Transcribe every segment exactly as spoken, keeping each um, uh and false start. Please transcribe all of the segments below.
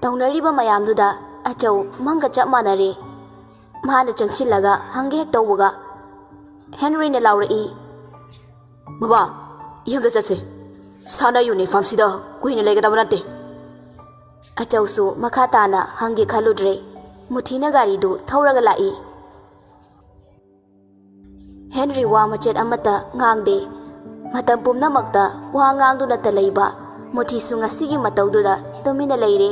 ꯇꯧꯅꯔꯤꯕ ꯃꯌꯥꯝꯗꯨꯗ ꯑꯆꯧ ꯃꯪꯒ ꯆꯞ ꯃꯥꯟꯅꯔꯦ꯫ ꯃꯥꯅ ꯆꯪꯁꯤꯜꯂꯒ ꯍꯪꯒꯦ ꯍꯦꯛ ꯇꯧꯕꯒ ꯍꯦꯟꯔꯤꯅ ꯂꯥꯎꯔꯛꯏ, "ꯕꯕꯥ, ꯌꯨꯝꯗ ꯆꯠꯁꯦ꯫ ꯁꯥꯟꯅ ꯌꯨꯅꯤꯐꯣꯔꯝꯁꯤꯗ ꯀꯨꯏꯅ ꯂꯩꯒꯗꯕ ꯅꯠꯇꯦ꯫" ꯑꯆꯧꯁꯨ ꯃꯈꯥ ꯇꯥꯅ ꯍꯪꯒꯦ ꯈꯜꯂꯨꯗ꯭ꯔꯦ꯫ ꯃꯨꯊꯤꯅ ꯒꯥꯔꯤꯗꯨ ꯊꯧꯔꯒ ꯂꯥꯛꯏ꯫ ꯍꯦꯟꯔꯤ ꯋꯥ ꯃꯆꯦꯠ ꯑꯃꯠꯇ ꯉꯥꯡꯗꯦ꯫ ꯃꯇꯝ ꯄꯨꯝꯅꯃꯛꯇ ꯋꯥ ꯉꯥꯡꯗꯨꯅꯇ ꯂꯩꯕ ꯃꯨꯊꯤꯁꯨ ꯉꯁꯤꯒꯤ ꯃꯇꯧꯗꯨꯗ ꯇꯨꯃꯤꯟꯅ ꯂꯩꯔꯦ꯫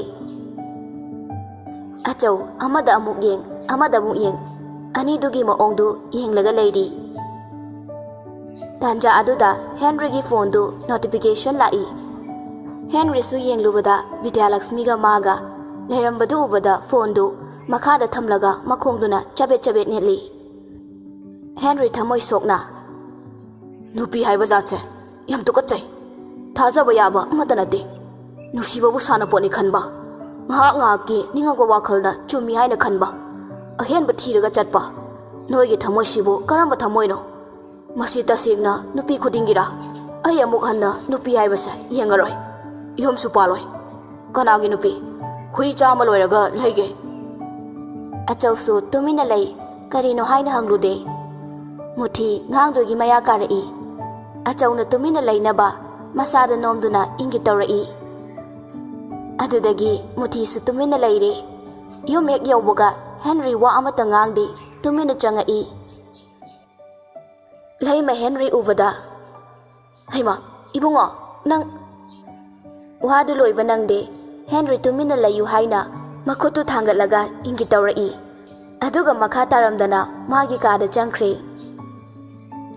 ꯑꯆꯧ ꯑꯃꯗ ꯑꯃꯨꯛ ꯌꯦꯡ, ꯑꯃꯗ ꯑꯃꯨꯛ ꯌꯦꯡ, ꯑꯅꯤꯗꯨꯒꯤ ꯃꯑꯣꯡꯗꯨ ꯌꯦꯡꯂꯒ ꯂꯩꯔꯤ꯫ ꯇꯥꯟꯖꯥ ꯑꯗꯨꯗ ꯍꯦꯟꯔꯤꯒꯤ ꯐꯣꯟꯗꯨ ꯅꯣꯇꯤꯐꯤꯀꯦꯁꯟ ꯂꯥꯛꯏ꯫ ꯍꯦꯟꯔꯤꯁꯨ ꯌꯦꯡꯂꯨꯕꯗ ꯕꯤꯗ꯭ꯌꯥꯂꯛꯁꯃꯤꯒ ꯃꯥꯒ ꯂꯩꯔꯝꯕꯗꯨ ꯎꯕꯗ ꯐꯣꯟꯗꯨ ꯃꯈꯥꯗ ꯊꯝꯂꯒ ꯃꯈꯣꯡꯗꯨꯅ ꯆꯕꯦꯠ ꯆꯕꯦꯠ ꯅꯦꯠꯂꯤ꯫ ꯍꯦꯟꯔꯤ ꯊꯃꯣꯏ ꯁꯣꯛꯅ, "ꯅꯨꯄꯤ ꯍꯥꯏꯕ ꯖꯥꯠꯁꯦ ꯌꯥꯝ ꯇꯨꯀꯠꯆꯩ꯫ ꯊꯥꯖꯕ ꯌꯥꯕ ꯑꯃꯠꯇ ꯅꯠꯇꯦ꯫ ꯅꯨꯡꯁꯤꯕꯕꯨ ꯁꯥꯟꯅꯄꯣꯠꯅꯤ ꯈꯟꯕ, ꯉꯥꯏꯍꯥꯛ ꯉꯥꯏꯍꯥꯛꯀꯤ ꯅꯤꯡꯉꯛꯄ ꯋꯥꯈꯜꯅ ꯆꯨꯝꯃꯤ ꯍꯥꯏꯅ ꯈꯟꯕ, ꯑꯍꯦꯟꯕ ꯊꯤꯔꯒ ꯆꯠꯄ꯫ ꯅꯣꯏꯒꯤ ꯊꯃꯣꯏꯁꯤꯕꯨ ꯀꯔꯝꯕ ꯊꯃꯣꯏꯅꯣ? ꯃꯁꯤ ꯇꯁꯦꯡꯅ ꯅꯨꯄꯤ ꯈꯨꯗꯤꯡꯒꯤꯔꯥ? ꯑꯩ ꯑꯃꯨꯛ ꯍꯟꯅ ꯅꯨꯄꯤ ꯍꯥꯏꯕꯁꯦ ꯌꯦꯡꯉꯔꯣꯏ꯫ ꯌꯨꯝꯁꯨ ꯄꯥꯜꯂꯣꯏ꯫ ꯀꯅꯥꯒꯤ ꯅꯨꯄꯤ? ꯍꯨꯏ ꯆꯥꯝꯃ ꯂꯣꯏꯔꯒ ꯂꯩꯒꯦ꯫" ꯑꯆꯧꯁꯨ ꯇꯨꯃꯤꯟꯅ ꯂꯩ꯫ ꯀꯔꯤꯅꯣ ꯍꯥꯏꯅ ꯍꯪꯂꯨꯗꯦ꯫ ꯃꯨꯊꯤ ꯉꯥꯡꯗꯣꯏꯒꯤ ꯃꯌꯥ ꯀꯥꯔꯛꯏ꯫ ꯑꯆꯧꯅ ꯇꯨꯃꯤꯟꯅ ꯂꯩꯅꯕ ꯃꯁꯥꯗ ꯅꯣꯝꯗꯨꯅ ꯏꯪꯒꯤꯠ ꯇꯧꯔꯛꯏ꯫ ꯑꯗꯨꯗꯒꯤ ꯃꯨꯊꯤꯁꯨ ꯇꯨꯃꯤꯟꯅ ꯂꯩꯔꯦ꯫ ꯌꯨꯝ ꯍꯦꯛ ꯌꯧꯕꯒ ꯍꯦꯟꯔꯤ ꯋꯥ ꯑꯃꯠꯇ ꯉꯥꯡꯗꯦ, ꯇꯨꯃꯤꯟꯅ ꯆꯪꯉꯛꯏ꯫ ꯂꯩꯃ ꯍꯦꯟꯔꯤ ꯎꯕꯗ, "ꯍꯩꯃꯥ, ꯏꯕꯨꯡꯉꯣ, ꯅꯪ?" ꯋꯥꯗꯨ ꯂꯣꯏꯕ ꯅꯪꯗꯦ꯫ ꯍꯦꯟꯔꯤ ꯇꯨꯃꯤꯟꯅ ꯂꯩꯌꯨ ꯍꯥꯏꯅ ꯃꯈꯨꯠꯇꯨ ꯊꯥꯡꯒꯠꯂꯒ ꯏꯪꯒꯤꯠ ꯇꯧꯔꯛꯏ꯫ ꯑꯗꯨꯒ ꯃꯈꯥ ꯇꯥꯔꯝꯗꯅ ꯃꯥꯒꯤ ꯀꯥꯗ ꯆꯪꯈ꯭ꯔꯦ꯫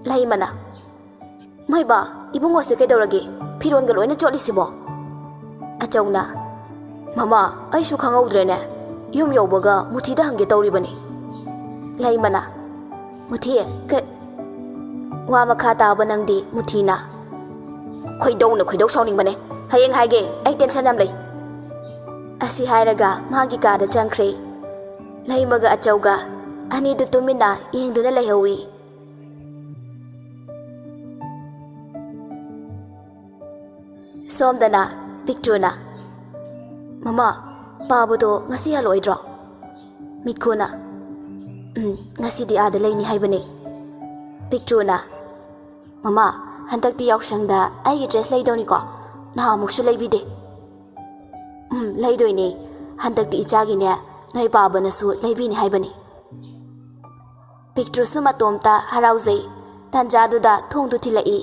ꯂꯩꯃꯅ, "ꯃꯩꯕꯥ, ꯏꯕꯨꯡꯉꯣꯁꯦ ꯀꯩꯗꯧꯔꯒꯦ? ꯐꯤꯔꯣꯟꯒ ꯂꯣꯏꯅ ꯆꯣꯠꯂꯤꯁꯤꯕꯣ?" ꯑꯆꯧꯅ, "ꯃꯃꯥ, ꯑꯩꯁꯨ ꯈꯪꯍꯧꯗ꯭ꯔꯦꯅꯦ꯫ ꯌꯨꯝ ꯌꯧꯕꯒ ꯃꯨꯊꯤꯗ ꯍꯪꯒꯦ ꯇꯧꯔꯤꯕꯅꯤ꯫" ꯂꯩꯃꯅ, "ꯃꯨꯊꯤ, ꯀ-" ꯋꯥ ꯃꯈꯥ ꯇꯥꯕ ꯅꯪꯗꯦ ꯃꯨꯊꯤꯅ꯫ "ꯈꯣꯏꯗꯧꯅ ꯈꯣꯏꯗꯧ ꯁꯥꯎꯅꯤꯡꯕꯅꯦ꯫ ꯍꯌꯦꯡ ꯍꯥꯏꯒꯦ, ꯑꯩ ꯇꯦꯟꯁꯟ ꯌꯥꯝ ꯂꯩ꯫" ꯑꯁꯤ ꯍꯥꯏꯔꯒ ꯃꯥꯒꯤ ꯀꯥꯗ ꯆꯪꯈ꯭ꯔꯦ꯫ ꯂꯩꯃꯒ ꯑꯆꯧꯒ ꯑꯅꯤꯗꯨ ꯇꯨꯃꯤꯟꯅ ꯌꯦꯡꯗꯨꯅ ꯂꯩꯍꯧꯏ꯫ ꯁꯣꯝꯗꯅ ꯄꯤꯛꯇ꯭ꯔꯨꯅ, "ꯃꯃꯥ, "ꯄꯥꯕꯗꯣ ꯉꯁꯤ ꯍꯜꯂꯛꯑꯣꯏꯗ꯭ꯔꯣ?" ꯃꯤꯠꯈꯨꯅ, "ꯎꯝ, ꯉꯁꯤꯗꯤ ꯑꯥꯗ ꯂꯩꯅꯤ ꯍꯥꯏꯕꯅꯦ꯫" ꯄꯤꯛꯇ꯭ꯔꯨꯅ, "ꯃꯃꯥ, ꯍꯟꯗꯛꯇꯤ ꯌꯥꯎꯁꯪꯗ ꯑꯩꯒꯤ ꯗ꯭ꯔꯦꯁ ꯂꯩꯗꯧꯅꯤꯀꯣ? ꯅꯍꯥꯟꯃꯨꯛꯁꯨ ꯂꯩꯕꯤꯗꯦ꯫" "ꯎꯝ, ꯂꯩꯗꯣꯏꯅꯦ꯫ ꯍꯟꯗꯛꯇꯤ ꯏꯆꯥꯒꯤꯅꯦ, ꯅꯣꯏ ꯄꯥꯕꯅꯁꯨ ꯂꯩꯕꯤꯅꯤ ꯍꯥꯏꯕꯅꯤ꯫" ꯄꯤꯛꯇ꯭ꯔꯨꯁꯨ ꯃꯇꯣꯝꯇ ꯍꯔꯥꯎꯖꯩ꯫ ꯇꯥꯟꯖꯥꯗꯨꯗ ꯊꯣꯡꯗꯨ ꯊꯤꯜꯂꯛꯏ꯫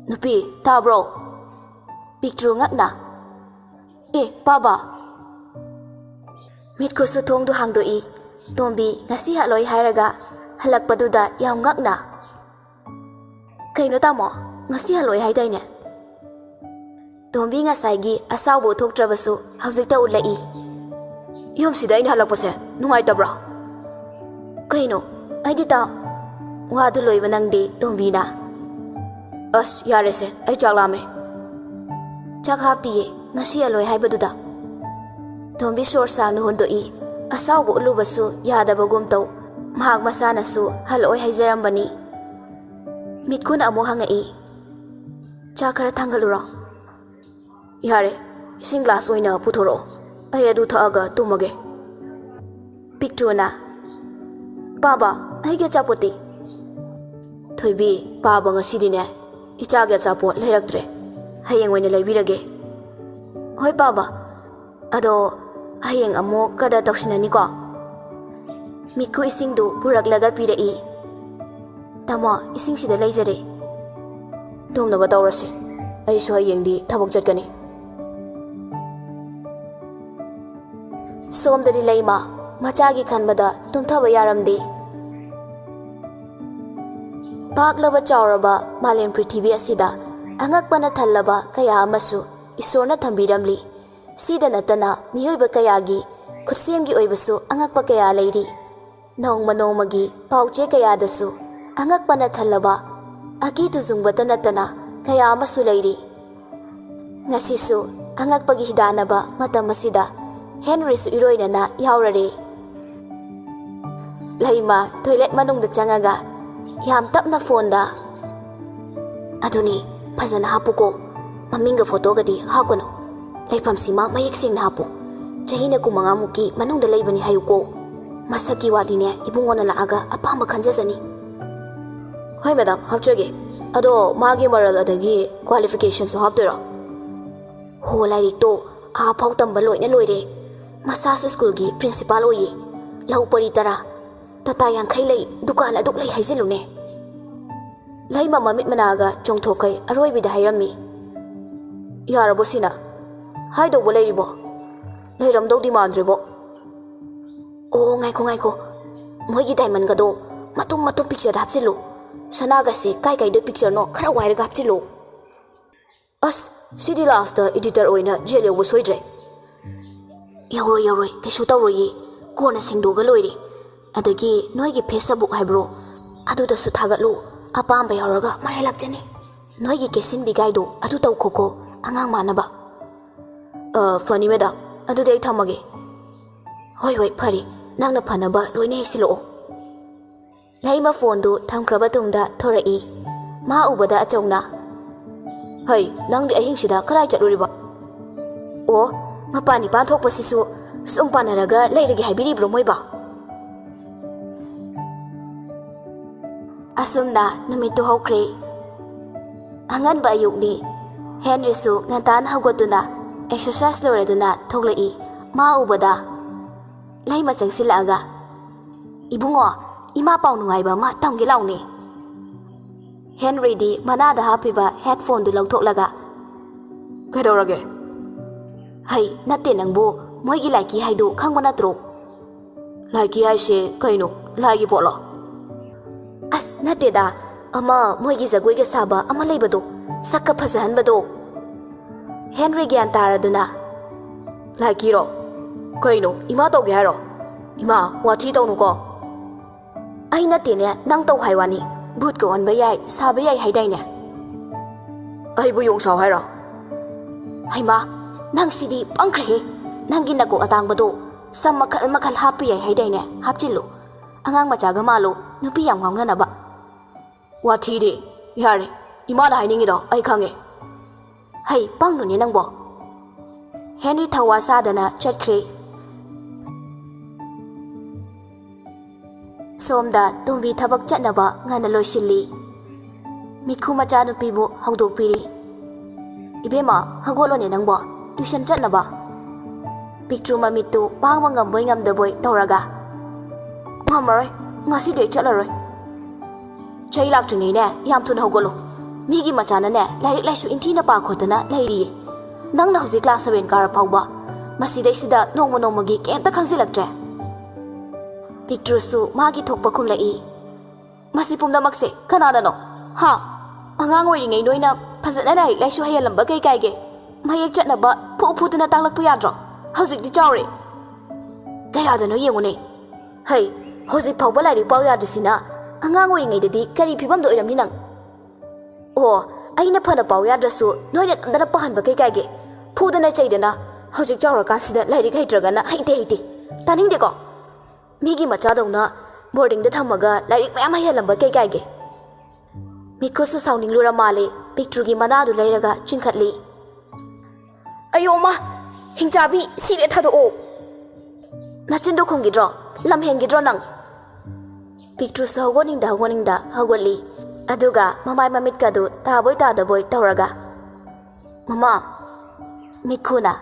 "ꯅꯨꯄꯤ, ꯇꯥꯕ꯭ꯔꯣ?" ꯄꯤꯛꯇ꯭ꯔꯨ ꯉꯛꯅ, "ꯑꯦ, ꯄꯥꯕ!" ꯃꯤꯠꯈꯨꯁꯨ ꯊꯣꯡꯗꯨ ꯍꯥꯡꯗꯣꯛꯏ꯫ ꯇꯣꯝꯕꯤ ꯉꯁꯤ ꯍꯜꯂꯣꯏ ꯍꯥꯏꯔꯒ ꯍꯜꯂꯛꯄꯗꯨꯗ ꯌꯥꯝ ꯉꯛꯅ, "ꯀꯩꯅꯣ ꯇꯥꯃꯣ, ꯉꯁꯤ ꯍꯜꯂꯣꯏ ꯍꯥꯏꯗꯥꯏꯅꯦ?" ꯇꯣꯝꯕꯤ ꯉꯁꯥꯏꯒꯤ ꯑꯁꯥꯎꯕ ꯎꯠꯊꯣꯛꯇ꯭ꯔꯕꯁꯨ ꯍꯧꯖꯤꯛꯇ ꯎꯠꯂꯛꯏ꯫ "ꯌꯨꯝꯁꯤꯗ ꯑꯩꯅ ꯍꯜꯂꯛꯄꯁꯦ ꯅꯨꯡꯉꯥꯏꯇꯕ꯭ꯔꯣ? ꯀꯩꯅꯣ? ꯑꯩꯗꯤ ꯇꯥ-" ꯋꯥꯗꯨ ꯂꯣꯏꯕ ꯅꯪꯗꯦ ꯇꯣꯝꯕꯤꯅ꯫ "ꯑꯁ, ꯌꯥꯔꯦꯁꯦ, ꯑꯩ ꯆꯥꯛ ꯂꯥꯝꯃꯦ꯫" "ꯆꯥꯛ ꯍꯥꯞꯇꯤꯌꯦ, ꯉꯁꯤ ꯍꯜꯂꯣꯏ ꯍꯥꯏꯕꯗꯨꯗ꯫" ꯇꯣꯝꯕꯤ ꯁꯣꯔ ꯁꯥꯡꯅ ꯍꯣꯟꯗꯣꯛꯏ꯫ ꯑꯁꯥꯎꯕ ꯎꯠꯂꯨꯕꯁꯨ ꯌꯥꯗꯕꯒꯨꯝ ꯇꯧ꯫ ꯃꯍꯥꯛ ꯃꯁꯥꯅꯁꯨ ꯍꯜꯂꯣꯏ ꯍꯥꯏꯖꯔꯝꯕꯅꯤ꯫ ꯃꯤꯠꯈꯨꯅ ꯑꯃꯨꯛ ꯍꯪꯉꯛꯏ, "ꯆꯥ ꯈꯔ ꯊꯥꯡꯒꯠꯂꯨꯔꯣ?" "ꯌꯥꯔꯦ, ꯏꯁꯤꯡ ꯒ꯭ꯂꯥꯁ ꯑꯣꯏꯅ ꯄꯨꯊꯣꯔꯛꯑꯣ, ꯑꯩ ꯑꯗꯨ ꯊꯛꯑꯒ ꯇꯨꯝꯃꯒꯦ꯫" ꯄꯤꯛꯇ꯭ꯔꯨꯅ, "ꯄꯥꯕ, ꯑꯩꯒꯤ ꯑꯆꯥꯄꯣꯠꯇꯤ?" "ꯊꯣꯏꯕꯤ, ꯄꯥꯕ ꯉꯁꯤꯗꯤꯅꯦ, ꯏꯆꯥꯒꯤ ꯑꯆꯥꯄꯣꯠ ꯂꯩꯔꯛꯇ꯭ꯔꯦ, ꯍꯌꯦꯡ ꯑꯣꯏꯅ ꯂꯩꯕꯤꯔꯒꯦ꯫" "ꯍꯣꯏ ꯄꯥꯕ, ꯑꯗꯣ ꯍꯌꯦꯡ ꯑꯃꯨꯛ ꯀꯗꯔ ꯇꯧꯁꯤꯟꯅꯅꯤꯀꯣ꯫" ꯃꯤꯠꯈꯨ ꯏꯁꯤꯡꯗꯨ ꯄꯨꯔꯛꯂꯒ ꯄꯤꯔꯛꯏ꯫ "ꯇꯥꯃꯣ, ꯏꯁꯤꯡꯁꯤꯗ ꯂꯩꯖꯔꯦ꯫" "ꯇꯨꯝꯅꯕ ꯇꯧꯔꯁꯤ, ꯑꯩꯁꯨ ꯍꯌꯦꯡꯗꯤ ꯊꯕꯛ ꯆꯠꯀꯅꯤ꯫" ꯁꯣꯝꯗꯗꯤ ꯂꯩꯃ ꯃꯆꯥꯒꯤ ꯈꯟꯕꯗ ꯇꯨꯝꯊꯕ ꯌꯥꯔꯝꯗꯦ꯫ ꯄꯥꯛꯂꯕ ꯆꯥꯎꯔꯕ ꯃꯥꯂꯦꯝ ꯄ꯭ꯔꯤꯊꯤꯕꯤ ꯑꯁꯤꯗ ꯑꯉꯛꯄꯅ ꯊꯜꯂꯕ ꯀꯌꯥ ꯑꯃꯁꯨ ꯏꯁꯣꯔꯅ ꯊꯝꯕꯤꯔꯝꯂꯤ꯫ ꯁꯤꯗ ꯅꯠꯇꯅ ꯃꯤꯑꯣꯏꯕ ꯀꯌꯥꯒꯤ ꯈꯨꯠꯁꯦꯝꯒꯤ ꯑꯣꯏꯕꯁꯨ ꯑꯉꯛꯄ ꯀꯌꯥ ꯂꯩꯔꯤ꯫ ꯅꯣꯡꯃ ꯅꯣꯡꯃꯒꯤ ꯄꯥꯎꯆꯦ ꯀꯌꯥꯗꯁꯨ ꯑꯉꯛꯄꯅ ꯊꯜꯂꯕ ꯑꯀꯤ ꯇꯨꯖꯨꯡꯕꯇ ꯅꯠꯇꯅ ꯀꯌꯥ ꯑꯃꯁꯨ ꯂꯩꯔꯤ꯫ ꯉꯁꯤꯁꯨ ꯑꯉꯛꯄꯒꯤ ꯍꯤꯗꯥꯟꯅꯕ ꯃꯇꯝ ꯑꯁꯤꯗ ꯍꯦꯟꯔꯤꯁꯨ ꯏꯔꯣꯏꯅꯅ ꯌꯥꯎꯔꯔꯦ꯫ ꯂꯩꯃ ꯇꯣꯏꯂꯦꯠ ꯃꯅꯨꯡꯗ ꯆꯪꯉꯒ ꯌꯥꯝ ꯇꯞꯅ ꯐꯣꯟꯗ, "ꯑꯗꯨꯅꯤ, ꯐꯖꯅ ꯍꯥꯞꯄꯨꯀꯣ, ꯃꯃꯤꯡꯒ ꯐꯣꯇꯣꯒꯗꯤ ꯍꯥꯞꯀꯅꯨ, ꯂꯩꯐꯝꯁꯤꯃ ꯃꯌꯦꯛ ꯁꯦꯡꯅ ꯍꯥꯞꯄꯨ, ꯆꯍꯤꯅ ꯀꯨꯟꯃꯉꯥꯃꯨꯛꯀꯤ ꯃꯅꯨꯡꯗ ꯂꯩꯕꯅꯤ ꯍꯥꯏꯌꯨꯀꯣ꯫ ꯃꯁꯛꯀꯤ ꯋꯥꯗꯤꯅꯦ, ꯏꯕꯨꯡꯉꯣꯅ ꯂꯥꯛꯑꯒ ꯑꯄꯥꯝꯕ ꯈꯟꯖꯖꯅꯤ꯫ ꯍꯣꯏ ꯃꯦꯗꯥꯝ, ꯍꯥꯞꯆꯒꯦ꯫ ꯑꯗꯣ ꯃꯥꯒꯤ ꯃꯔꯜ ꯑꯗꯒꯤ ꯀ꯭ꯋꯥꯂꯤꯐꯤꯀꯦꯁꯟꯁꯨ ꯍꯥꯞꯇꯣꯏꯔꯣ? ꯍꯣ, ꯂꯥꯏꯔꯤꯛꯇꯣ ꯑꯥ ꯐꯥꯎ ꯇꯝꯕ ꯂꯣꯏꯅ ꯂꯣꯏꯔꯦ꯫ ꯃꯁꯥꯁꯨ ꯁ꯭ꯀꯨꯜꯒꯤ ꯄ꯭ꯔꯤꯟꯁꯤꯄꯥꯜ ꯑꯣꯏꯌꯦ꯫ ꯂꯧ ꯄꯔꯤ ꯇꯔꯥ, ꯇꯇꯥ ꯌꯥꯡꯈꯩ ꯂꯩ, ꯗꯨꯀꯥꯟ ꯑꯗꯨꯛ ꯂꯩ ꯍꯥꯏꯖꯤꯜꯂꯨꯅꯦ꯫ ꯂꯩꯃ ꯃꯃꯤꯠ ꯃꯅꯥꯒ ꯆꯣꯡꯊꯣꯛꯈꯩ ꯑꯔꯣꯏꯕꯤꯗ ꯍꯥꯏꯔꯝꯃꯤ꯫ ꯌꯥꯔꯕꯣ ꯁꯤꯅ? ꯍꯥꯏꯗꯧꯕ ꯂꯩꯔꯤꯕꯣ? ꯂꯩꯔꯝꯗꯧꯗꯤ ꯃꯥꯟꯗ꯭ꯔꯦꯕꯣ꯫ ꯑꯣ, ꯉꯥꯏꯈꯣ, ꯉꯥꯏꯈꯣ꯫ ꯃꯣꯏꯒꯤ ꯗꯥꯏꯃꯟꯒꯗꯣ ꯃꯇꯨꯝ ꯃꯇꯨꯝ ꯄꯤꯛꯆꯔꯗ ꯍꯥꯞꯆꯤꯜꯂꯨ꯫ ꯁꯅꯥꯒꯁꯦ ꯀꯥꯏ ꯀꯥꯏꯗ ꯄꯤꯛꯆꯔꯅꯣ ꯈꯔ ꯋꯥꯏꯔꯒ ꯍꯥꯞꯆꯤꯜꯂꯨ꯫ ꯑꯁ, ꯁꯤꯗꯤ ꯂꯥꯁꯇ ꯏꯗꯤꯇꯔ ꯑꯣꯏꯅ ꯖꯦꯜ ꯌꯧꯕ ꯁꯣꯏꯗ꯭ꯔꯦ꯫ ꯌꯧꯔꯣꯏ, ꯌꯧꯔꯣꯏ, ꯀꯩꯁꯨ ꯇꯧꯔꯣꯏꯌꯦ꯫ ꯀꯣꯟꯅ ꯁꯦꯡꯗꯣꯛꯑꯒ ꯂꯣꯏꯔꯦ꯫ ꯑꯗꯒꯤ ꯅꯣꯏꯒꯤ ꯐꯦꯁꯕꯨꯛ ꯍꯥꯏꯕ꯭ꯔꯣ? ꯑꯗꯨꯗꯁꯨ ꯊꯥꯒꯠꯂꯨ꯫ ꯑꯄꯥꯝꯕ ꯌꯥꯎꯔꯒ ꯃꯔꯥꯏ ꯂꯥꯛꯆꯅꯤ꯫ ꯅꯣꯏꯒꯤ ꯀꯦꯁꯤꯟꯕꯤꯒꯥꯏꯗꯣ ꯑꯗꯨ ꯇꯧꯈꯣꯀꯣ, ꯑꯉꯥꯡ ꯃꯥꯟꯅꯕ꯫ ꯑ, ꯐꯅꯤ ꯃꯦꯗꯥꯝ, ꯑꯗꯨꯗꯤ ꯑꯩ ꯊꯝꯃꯒꯦ꯫ ꯍꯣꯏ, ꯍꯣꯏ, ꯐꯔꯦ꯫ ꯅꯪꯅ ꯐꯅꯕ ꯂꯣꯏꯅ ꯍꯦꯛ ꯁꯤꯜꯂꯛꯑꯣ꯫ ꯂꯩꯃ ꯐꯣꯟꯗꯨ ꯊꯝꯈ꯭ꯔꯕ ꯇꯨꯡꯗ ꯊꯣꯔꯛꯏ꯫ ꯃꯥ ꯎꯕꯗ ꯑꯆꯧꯅ, "ꯍꯩ, ꯅꯪꯗꯤ ꯑꯍꯤꯡꯁꯤꯗ ꯀꯗꯥꯏ ꯆꯠꯂꯨꯔꯤꯕ?" "ꯑꯣ, ꯃꯄꯥꯟ ꯏꯄꯥꯟ ꯊꯣꯛꯄꯁꯤꯁꯨ ꯁꯨꯝ ꯄꯥꯟꯅꯔꯒ ꯂꯩꯔꯒꯦ ꯍꯥꯏꯕꯤꯔꯤꯕ꯭ꯔꯣ ꯃꯣꯏꯕꯣ?" ꯑꯁꯨꯝꯅ ꯅꯨꯃꯤꯠꯇꯨ ꯍꯧꯈ꯭ꯔꯦ꯫ ꯑꯉꯟꯕ ꯑꯌꯨꯛꯅꯤ꯫ ꯍꯦꯟꯔꯤꯁꯨ ꯉꯟꯇꯥꯅ ꯍꯧꯒꯠꯇꯨꯅ ꯑꯦꯛꯁꯔꯁꯥꯏꯁ ꯂꯣꯏꯔꯗꯨꯅ ꯊꯣꯛꯂꯛꯏ꯫ ꯃꯥ ꯎꯕꯗ ꯂꯩꯃ ꯆꯪꯁꯤꯜꯂꯛꯑꯒ, "ꯏꯕꯨꯡꯉꯣ, ꯏꯃꯥ ꯄꯥꯎ ꯅꯨꯡꯉꯥꯏꯕ ꯑꯃ ꯇꯝꯒꯦ ꯂꯥꯎꯅꯦ꯫" ꯍꯦꯟꯔꯤꯗꯤ ꯃꯅꯥꯗ ꯍꯥꯞꯄꯤꯕ ꯍꯦꯠꯐꯣꯟꯗꯨ ꯂꯧꯊꯣꯛꯂꯒ, "ꯀꯩꯗꯧꯔꯒꯦ?" "ꯍꯩ, ꯅꯠꯇꯦ ꯅꯪꯕꯨ, ꯃꯣꯏꯒꯤ ꯂꯥꯏꯀꯤ ꯍꯥꯏꯗꯨ ꯈꯪꯕ ꯅꯠꯇ꯭ꯔꯣ?" "ꯂꯥꯏꯀꯤ ꯍꯥꯏꯁꯦ ꯀꯩꯅꯣ? ꯂꯥꯏꯒꯤ ꯄꯣꯠꯂꯣ?" "ꯑꯁ, ꯅꯠꯇꯦꯗ, ꯑꯃ ꯃꯣꯏꯒꯤ ꯖꯒꯣꯏꯒ ꯁꯥꯕ ꯑꯃ ꯂꯩꯕꯗꯣ, ꯁꯛꯀ ꯐꯖꯍꯟꯕꯗꯣ꯫" ꯍꯦꯟꯔꯤ ꯒ꯭ꯌꯥꯟ ꯇꯥꯔꯗꯨꯅ, "ꯂꯥꯏꯀꯤꯔꯣ? ꯀꯩꯅꯣ, ꯏꯃꯥ ꯇꯧꯒꯦ ꯍꯥꯏꯔꯣ? ꯏꯃꯥ, ꯋꯥꯊꯤ ꯇꯧꯅꯨꯀꯣ꯫" "ꯑꯩ ꯅꯠꯇꯦꯅꯦ, ꯅꯪ ꯇꯧ ꯍꯥꯏ ꯋꯥꯅꯤ꯫ ꯚꯨꯠꯀ ꯑꯣꯟꯕ ꯌꯥꯏ, ꯁꯥꯕ ꯌꯥꯏ ꯍꯥꯏꯗꯥꯏꯅꯦ?" "ꯑꯩꯕꯨ ꯌꯣꯡ ꯁꯥꯎ ꯍꯥꯏꯔꯣ?" "ꯍꯩꯃꯥ, ꯅꯪ ꯁꯤꯗꯤ ꯄꯪꯈ꯭ꯔꯦꯍꯦ꯫ ꯅꯪꯒꯤ ꯅꯀꯣꯛ ꯑꯇꯥꯡꯕꯗꯣ ꯁꯝ ꯃꯈꯜ ꯃꯈꯜ ꯍꯥꯞꯄ ꯌꯥꯏ ꯍꯥꯏꯗꯥꯏꯅꯦ? ꯍꯥꯞꯆꯤꯜꯂꯨ꯫ ꯑꯉꯥꯡ ꯃꯆꯥꯒ ꯃꯥꯜꯂꯨ, ꯅꯨꯄꯤ ꯌꯥꯝ ꯉꯥꯎꯅꯅꯕ꯫" "ꯋꯥꯊꯤꯗꯤ꯫ ꯌꯥꯔꯦ, ꯏꯃꯥꯅ ꯍꯥꯏꯅꯤꯡꯉꯤꯗꯣ ꯑꯩ ꯈꯪꯉꯦ꯫" "ꯍꯩ, ꯄꯪꯅꯨꯅꯦ ꯅꯪꯕꯣ꯫" ꯍꯦꯟꯔꯤ ꯊꯧꯋꯥ ꯁꯥꯗꯅ ꯆꯠꯈ꯭ꯔꯦ꯫ ꯁꯣꯝꯗ ꯇꯣꯝꯕꯤ ꯊꯕꯛ ꯆꯠꯅꯕ ꯉꯟꯅ ꯂꯣꯏꯁꯤꯜꯂꯤ꯫ ꯃꯤꯈꯨ ꯃꯆꯥꯅꯨꯄꯤꯕꯨ ꯍꯧꯗꯣꯛꯄꯤꯔꯤ꯫ "ꯏꯕꯦꯝꯃ, ꯍꯧꯒꯠꯂꯣꯅꯦ ꯅꯪꯕꯣ, ꯇ꯭ꯌꯨꯁꯟ ꯆꯠꯅꯕ꯫" ꯄꯤꯛꯇ꯭ꯔꯨ ꯃꯃꯤꯠꯇꯨ ꯄꯥꯡꯕ ꯉꯝꯕꯣꯏ ꯉꯝꯗꯕꯣꯏ ꯇꯧꯔꯒ, "ꯉꯝꯃꯔꯣꯏ, ꯉꯁꯤꯗꯤ ꯑꯩ ꯆꯠꯂꯔꯣꯏ꯫" "ꯆꯍꯤ ꯂꯥꯛꯇ꯭ꯔꯤꯉꯩꯅꯦ ꯌꯥꯝ ꯊꯨꯅ ꯍꯧꯒꯠꯂꯣ꯫ ꯃꯤꯒꯤ ꯃꯆꯥꯅꯅꯦ ꯂꯥꯏꯔꯤꯛ ꯂꯥꯏꯁꯨ ꯏꯟꯊꯤꯅ ꯄꯥ ꯈꯣꯠꯇꯅ ꯂꯩꯔꯤꯌꯦ꯫ ꯅꯪꯅ ꯍꯧꯖꯤꯛ class seven ꯀꯥꯔ ꯐꯥꯎꯕ꯫ ꯃꯁꯤꯗꯩꯁꯤꯗ ꯅꯣꯡꯃ ꯅꯣꯡꯃꯒꯤ ꯀꯩꯝꯇ ꯈꯪꯖꯤꯜꯂꯛꯇ꯭ꯔꯦ꯫" ꯄꯤꯛꯇ꯭ꯔꯨꯁꯨ ꯃꯥꯒꯤ ꯊꯣꯛꯄ ꯈꯨꯝꯂꯛꯏ꯫ "ꯃꯁꯤ ꯄꯨꯝꯅꯃꯛꯁꯦ ꯀꯅꯥꯅꯅꯣ? ꯍꯥ? ꯑꯉꯥꯡ ꯑꯣꯏꯔꯤꯉꯩ ꯅꯣꯏꯅ ꯐꯖꯅ ꯂꯥꯏꯔꯤꯛ ꯂꯥꯏꯁꯨ ꯍꯩꯍꯜꯂꯝꯕ ꯀꯩ ꯀꯥꯏꯒꯦ? ꯃꯌꯦꯛ ꯆꯠꯅꯕ ꯐꯨ ꯐꯨꯗꯅ ꯇꯥꯛꯂꯛꯄ ꯌꯥꯗ꯭ꯔꯣ? ꯍꯧꯖꯤꯛꯇꯤ ꯆꯥꯎꯔꯦ꯫ ꯀꯌꯥꯗꯅꯣ ꯌꯦꯡꯉꯨꯅꯦ꯫ ꯍꯩ, ꯍꯧꯖꯤꯛ ꯐꯥꯎꯕ ꯂꯥꯏꯔꯤꯛ ꯄꯥꯎ ꯌꯥꯗ꯭ꯔꯤꯁꯤꯅ ꯑꯉꯥꯡ ꯑꯣꯏꯔꯤꯉꯩꯗꯗꯤ ꯀꯔꯤ ꯐꯤꯕꯝꯗ ꯑꯣꯏꯔꯝꯅꯤ ꯅꯪ?" "ꯑꯣ, ꯑꯩꯅ ꯐꯅ ꯄꯥꯎ ꯌꯥꯗ꯭ꯔꯁꯨ ꯅꯣꯏꯅ ꯅꯝꯗꯅ ꯄꯥꯍꯟꯕ ꯀꯩ ꯀꯥꯏꯒꯦ? ꯐꯨꯗꯅ ꯆꯩꯗꯅ ꯍꯧꯖꯤꯛ ꯆꯥꯎꯔꯀꯥꯟꯁꯤꯗ ꯂꯥꯏꯔꯤꯛ ꯍꯩꯇ꯭ꯔꯒꯅ ꯍꯩꯇꯦ ꯍꯩꯇꯦ꯫ ꯇꯥꯅꯤꯡꯗꯦꯀꯣ꯫ ꯃꯤꯒꯤ ꯃꯆꯥꯗꯧꯅ boardingꯗ ꯊꯝꯃꯒ ꯂꯥꯏꯔꯤꯛ ꯃꯌꯥꯝ ꯍꯩꯍꯜꯂꯝꯕ ꯀꯩ ꯀꯥꯏꯒꯦ?" ꯃꯤꯈꯨꯁꯨ ꯁꯥꯎꯅꯤꯡꯂꯨꯔ ꯃꯥꯜꯂꯦ, ꯄꯤꯛꯇ꯭ꯔꯨꯒꯤ ꯃꯅꯥꯗꯨ ꯂꯩꯔꯒ ꯆꯤꯡꯈꯠꯂꯤ꯫ "ꯑꯌꯣ ꯃꯥ! ꯍꯤꯡꯆꯥꯕꯤ, ꯁꯤꯔꯦ, ꯊꯥꯗꯣꯛꯑꯣ!" "ꯅꯆꯤꯟꯗꯣ ꯈꯨꯝꯈꯤꯗ꯭ꯔꯣ? ꯂꯝ ꯍꯦꯟꯈꯤꯗ꯭ꯔꯣ ꯅꯪ?" ꯄꯤꯛꯇ꯭ꯔꯨꯁꯨ ꯍꯧꯒꯠꯅꯤꯡꯗ ꯍꯧꯒꯠꯅꯤꯡꯗ ꯍꯧꯒꯠꯂꯤ꯫ ꯑꯗꯨꯒ ꯃꯃꯥꯏ ꯃꯃꯤꯠꯀꯗꯨ ꯇꯥꯕꯣꯏ ꯇꯥꯗꯕꯣꯏ ꯇꯧꯔꯒ, "ꯃꯃꯥ!" ꯃꯤꯈꯨꯅ,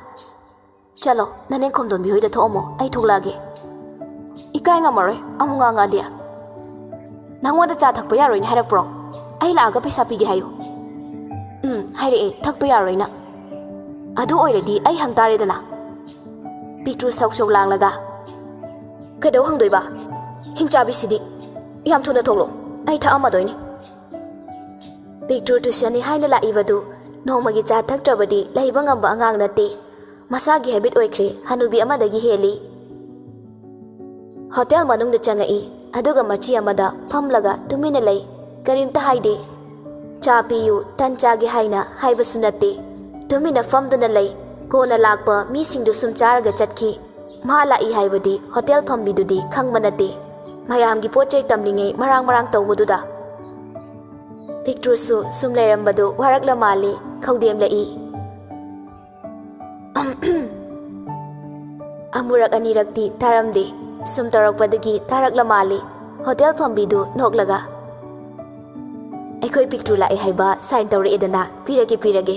"ꯆꯠꯂꯣ, ꯅꯅꯦ ꯈꯣꯝꯗꯣꯟꯕꯤ ꯍꯣꯏꯗ ꯊꯣꯛꯑꯝꯃꯣ, ꯑꯩ ꯊꯣꯛꯂꯛꯑꯒꯦ꯫" "ꯏꯀꯥꯏ ꯉꯝꯃꯔꯣꯏ, ꯑꯃꯨꯛ ꯉꯥꯡꯉꯛꯑꯗꯤ꯫" "ꯅꯪꯉꯣꯟꯗ ꯆꯥ ꯊꯛꯄ ꯌꯥꯔꯣꯏꯅ ꯍꯥꯏꯔꯛꯄ꯭ꯔꯣ? ꯑꯩ ꯂꯥꯛꯑꯒ ꯄꯩꯁꯥ ꯄꯤꯒꯦ ꯍꯥꯏꯌꯨ꯫" "ꯎꯝ, ꯍꯥꯏꯔꯛꯑꯦ, ꯊꯛꯄ ꯌꯥꯔꯣꯏꯅ꯫" "ꯑꯗꯨ ꯑꯣꯏꯔꯗꯤ ꯑꯩ ꯍꯪ ꯇꯥꯔꯦꯗꯅ꯫" ꯄꯤꯛꯇ꯭ꯔꯨ ꯁꯧ ꯁꯧ ꯂꯥꯡꯂꯒ, "ꯀꯩꯗꯧ ꯍꯪꯗꯣꯏꯕ? ꯍꯤꯡꯆꯥꯕꯤꯁꯤꯗꯤ꯫ ꯌꯥꯝ ꯊꯨꯅ ꯊꯣꯛꯂꯣ, ꯑꯩ ꯊꯛꯑꯝꯃꯗꯣꯏꯅꯤ꯫" ꯄꯤꯛꯇ꯭ꯔꯨ tuitionꯅꯤ ꯍꯥꯏꯅ ꯂꯥꯛꯏꯕꯗꯨ ꯅꯣꯡꯃꯒꯤ ꯆꯥ ꯊꯛꯇ꯭ꯔꯕꯗꯤ ꯂꯩꯕ ꯉꯝꯕ ꯑꯉꯥꯡ ꯅꯠꯇꯦ꯫ ꯃꯁꯥꯒꯤ habit ꯑꯣꯏꯈ꯭ꯔꯦ, ꯍꯅꯨꯕꯤ ꯑꯃꯗꯒꯤ ꯍꯦꯜꯂꯤ꯫ Hotel ꯃꯅꯨꯡꯗ ꯆꯪꯉꯛꯏ, ꯑꯗꯨꯒ ꯃꯆꯤ ꯑꯃꯗ ꯐꯝꯂꯒ ꯇꯨꯃꯤꯟꯅ ꯂꯩ, ꯀꯔꯤꯝꯇ ꯍꯥꯏꯗꯦ꯫ "ꯆꯥ ꯄꯤꯌꯨ, ꯇꯟ ꯆꯥꯒꯦ" ꯍꯥꯏꯅ ꯍꯥꯏꯕꯁꯨ ꯅꯠꯇꯦ꯫ ꯇꯨꯃꯤꯟꯅ ꯐꯝꯗꯨꯅ ꯂꯩ꯫ ꯀꯣꯟꯅ ꯂꯥꯛꯄ ꯃꯤꯁꯤꯡꯗꯨ ꯁꯨꯝ ꯆꯥꯔꯒ ꯆꯠꯈꯤ꯫ ꯃꯥ ꯂꯥꯛꯏ ꯍꯥꯏꯕꯗꯤ hotel ꯐꯝꯕꯤꯗꯨꯗꯤ ꯈꯪꯕ ꯅꯠꯇꯦ꯫ ꯃꯌꯥꯝꯒꯤ ꯄꯣꯠ ꯆꯩ ꯇꯝꯂꯤꯉꯩ ꯃꯔꯥꯡ ꯃꯔꯥꯡ ꯇꯧꯕꯗꯨꯗ꯫ ꯄꯤꯛꯇ꯭ꯔꯨꯁꯨ ꯁꯨꯝ ꯂꯩꯔꯝꯕꯗꯨ ꯋꯥꯔꯛꯂ ꯃꯥꯜꯂꯤ, ꯈꯧꯗꯦꯝꯂꯛꯏ꯫ ꯑꯃꯨꯔꯛ ꯑꯅꯤꯔꯛꯇꯤ ꯇꯥꯔꯝꯗꯦ꯫ ꯁꯨꯝ ꯇꯧꯔꯛꯄꯗꯒꯤ ꯇꯥꯔꯛꯂ ꯃꯥꯜꯂꯤ꯫ ꯍꯣꯇꯦꯜ ꯐꯝꯕꯤꯗꯨ ꯅꯣꯛꯂꯒ, "ꯑꯩꯈꯣꯏ ꯄꯤꯛꯇ꯭ꯔꯨ ꯂꯥꯛꯑꯦ ꯍꯥꯏꯕ ꯁꯥꯏꯟ ꯇꯧꯔꯛꯑꯦꯗꯅ, ꯄꯤꯔꯒꯦ, ꯄꯤꯔꯒꯦ"꯫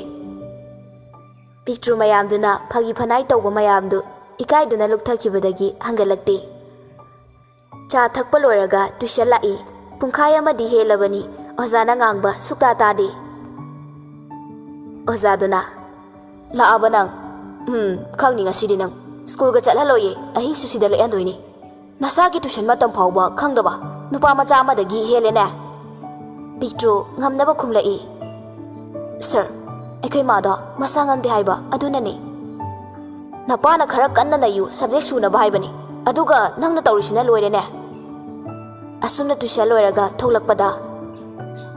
ꯄꯤꯛꯇ꯭ꯔꯨ ꯃꯌꯥꯝꯗꯨꯅ ꯐꯥꯒꯤ ꯐꯅꯥꯏ ꯇꯧꯕ ꯃꯌꯥꯝꯗꯨ ꯏꯀꯥꯏꯗꯨꯅ ꯂꯨꯞꯊꯈꯤꯕꯗꯒꯤ ꯍꯟꯒꯠꯂꯛꯇꯦ꯫ ꯆꯥ ꯊꯛꯄ ꯂꯣꯏꯔꯒ ꯇ꯭ꯌꯨꯁꯟ ꯂꯥꯛꯏ꯫ ꯄꯨꯡꯈꯥꯏ ꯑꯃꯗꯤ ꯍꯦꯜꯂꯕꯅꯤ, ꯑꯣꯖꯥꯅ ꯉꯥꯡꯕ ꯁꯨꯛꯇꯥ ꯇꯥꯗꯦ꯫ ꯑꯣꯖꯥꯗꯨꯅ, "ꯂꯥꯛꯑꯕ ꯅꯪ? ꯎꯝ, ꯈꯪꯅꯤ ꯉꯁꯤꯗꯤ ꯅꯪ꯫ ꯁ꯭ꯀꯨꯜꯒ ꯆꯠꯍꯜꯂꯣꯏꯌꯦ, ꯑꯍꯤꯡꯁꯨ ꯁꯤꯗ ꯂꯦꯛꯍꯟꯗꯣꯏꯅꯤ꯫ ꯅꯁꯥꯒꯤ ꯇ꯭ꯌꯨꯁꯟ ꯃꯇꯝ ꯐꯥꯎꯕ ꯈꯪꯗꯕ ꯅꯨꯄꯥ ꯃꯆꯥ ꯑꯃꯗꯒꯤ ꯍꯦꯜꯂꯦꯅꯦ"꯫ ꯄꯤꯛꯇ꯭ꯔꯨ ꯉꯝꯅꯕ ꯈꯨꯝꯂꯛꯏ꯫ "ꯁꯔ, ꯑꯩꯈꯣꯏ ꯃꯥꯗꯣ ꯃꯁꯥ ꯉꯝꯗꯦ ꯍꯥꯏꯕ ꯑꯗꯨꯅꯅꯤ"꯫ "ꯅꯄꯥꯅ ꯈꯔ ꯀꯟꯅ ꯅꯩꯌꯨ, ꯁꯕꯖꯦꯛ ꯁꯨꯅꯕ ꯍꯥꯏꯕꯅꯤ꯫ ꯑꯗꯨꯒ ꯅꯪꯅ ꯇꯧꯔꯤꯁꯤꯅ ꯂꯣꯏꯔꯦꯅꯦ"꯫ ꯑꯁꯨꯝꯅ ꯇ꯭ꯌꯨꯁꯟ ꯂꯣꯏꯔꯒ ꯊꯣꯛꯂꯛꯄꯗ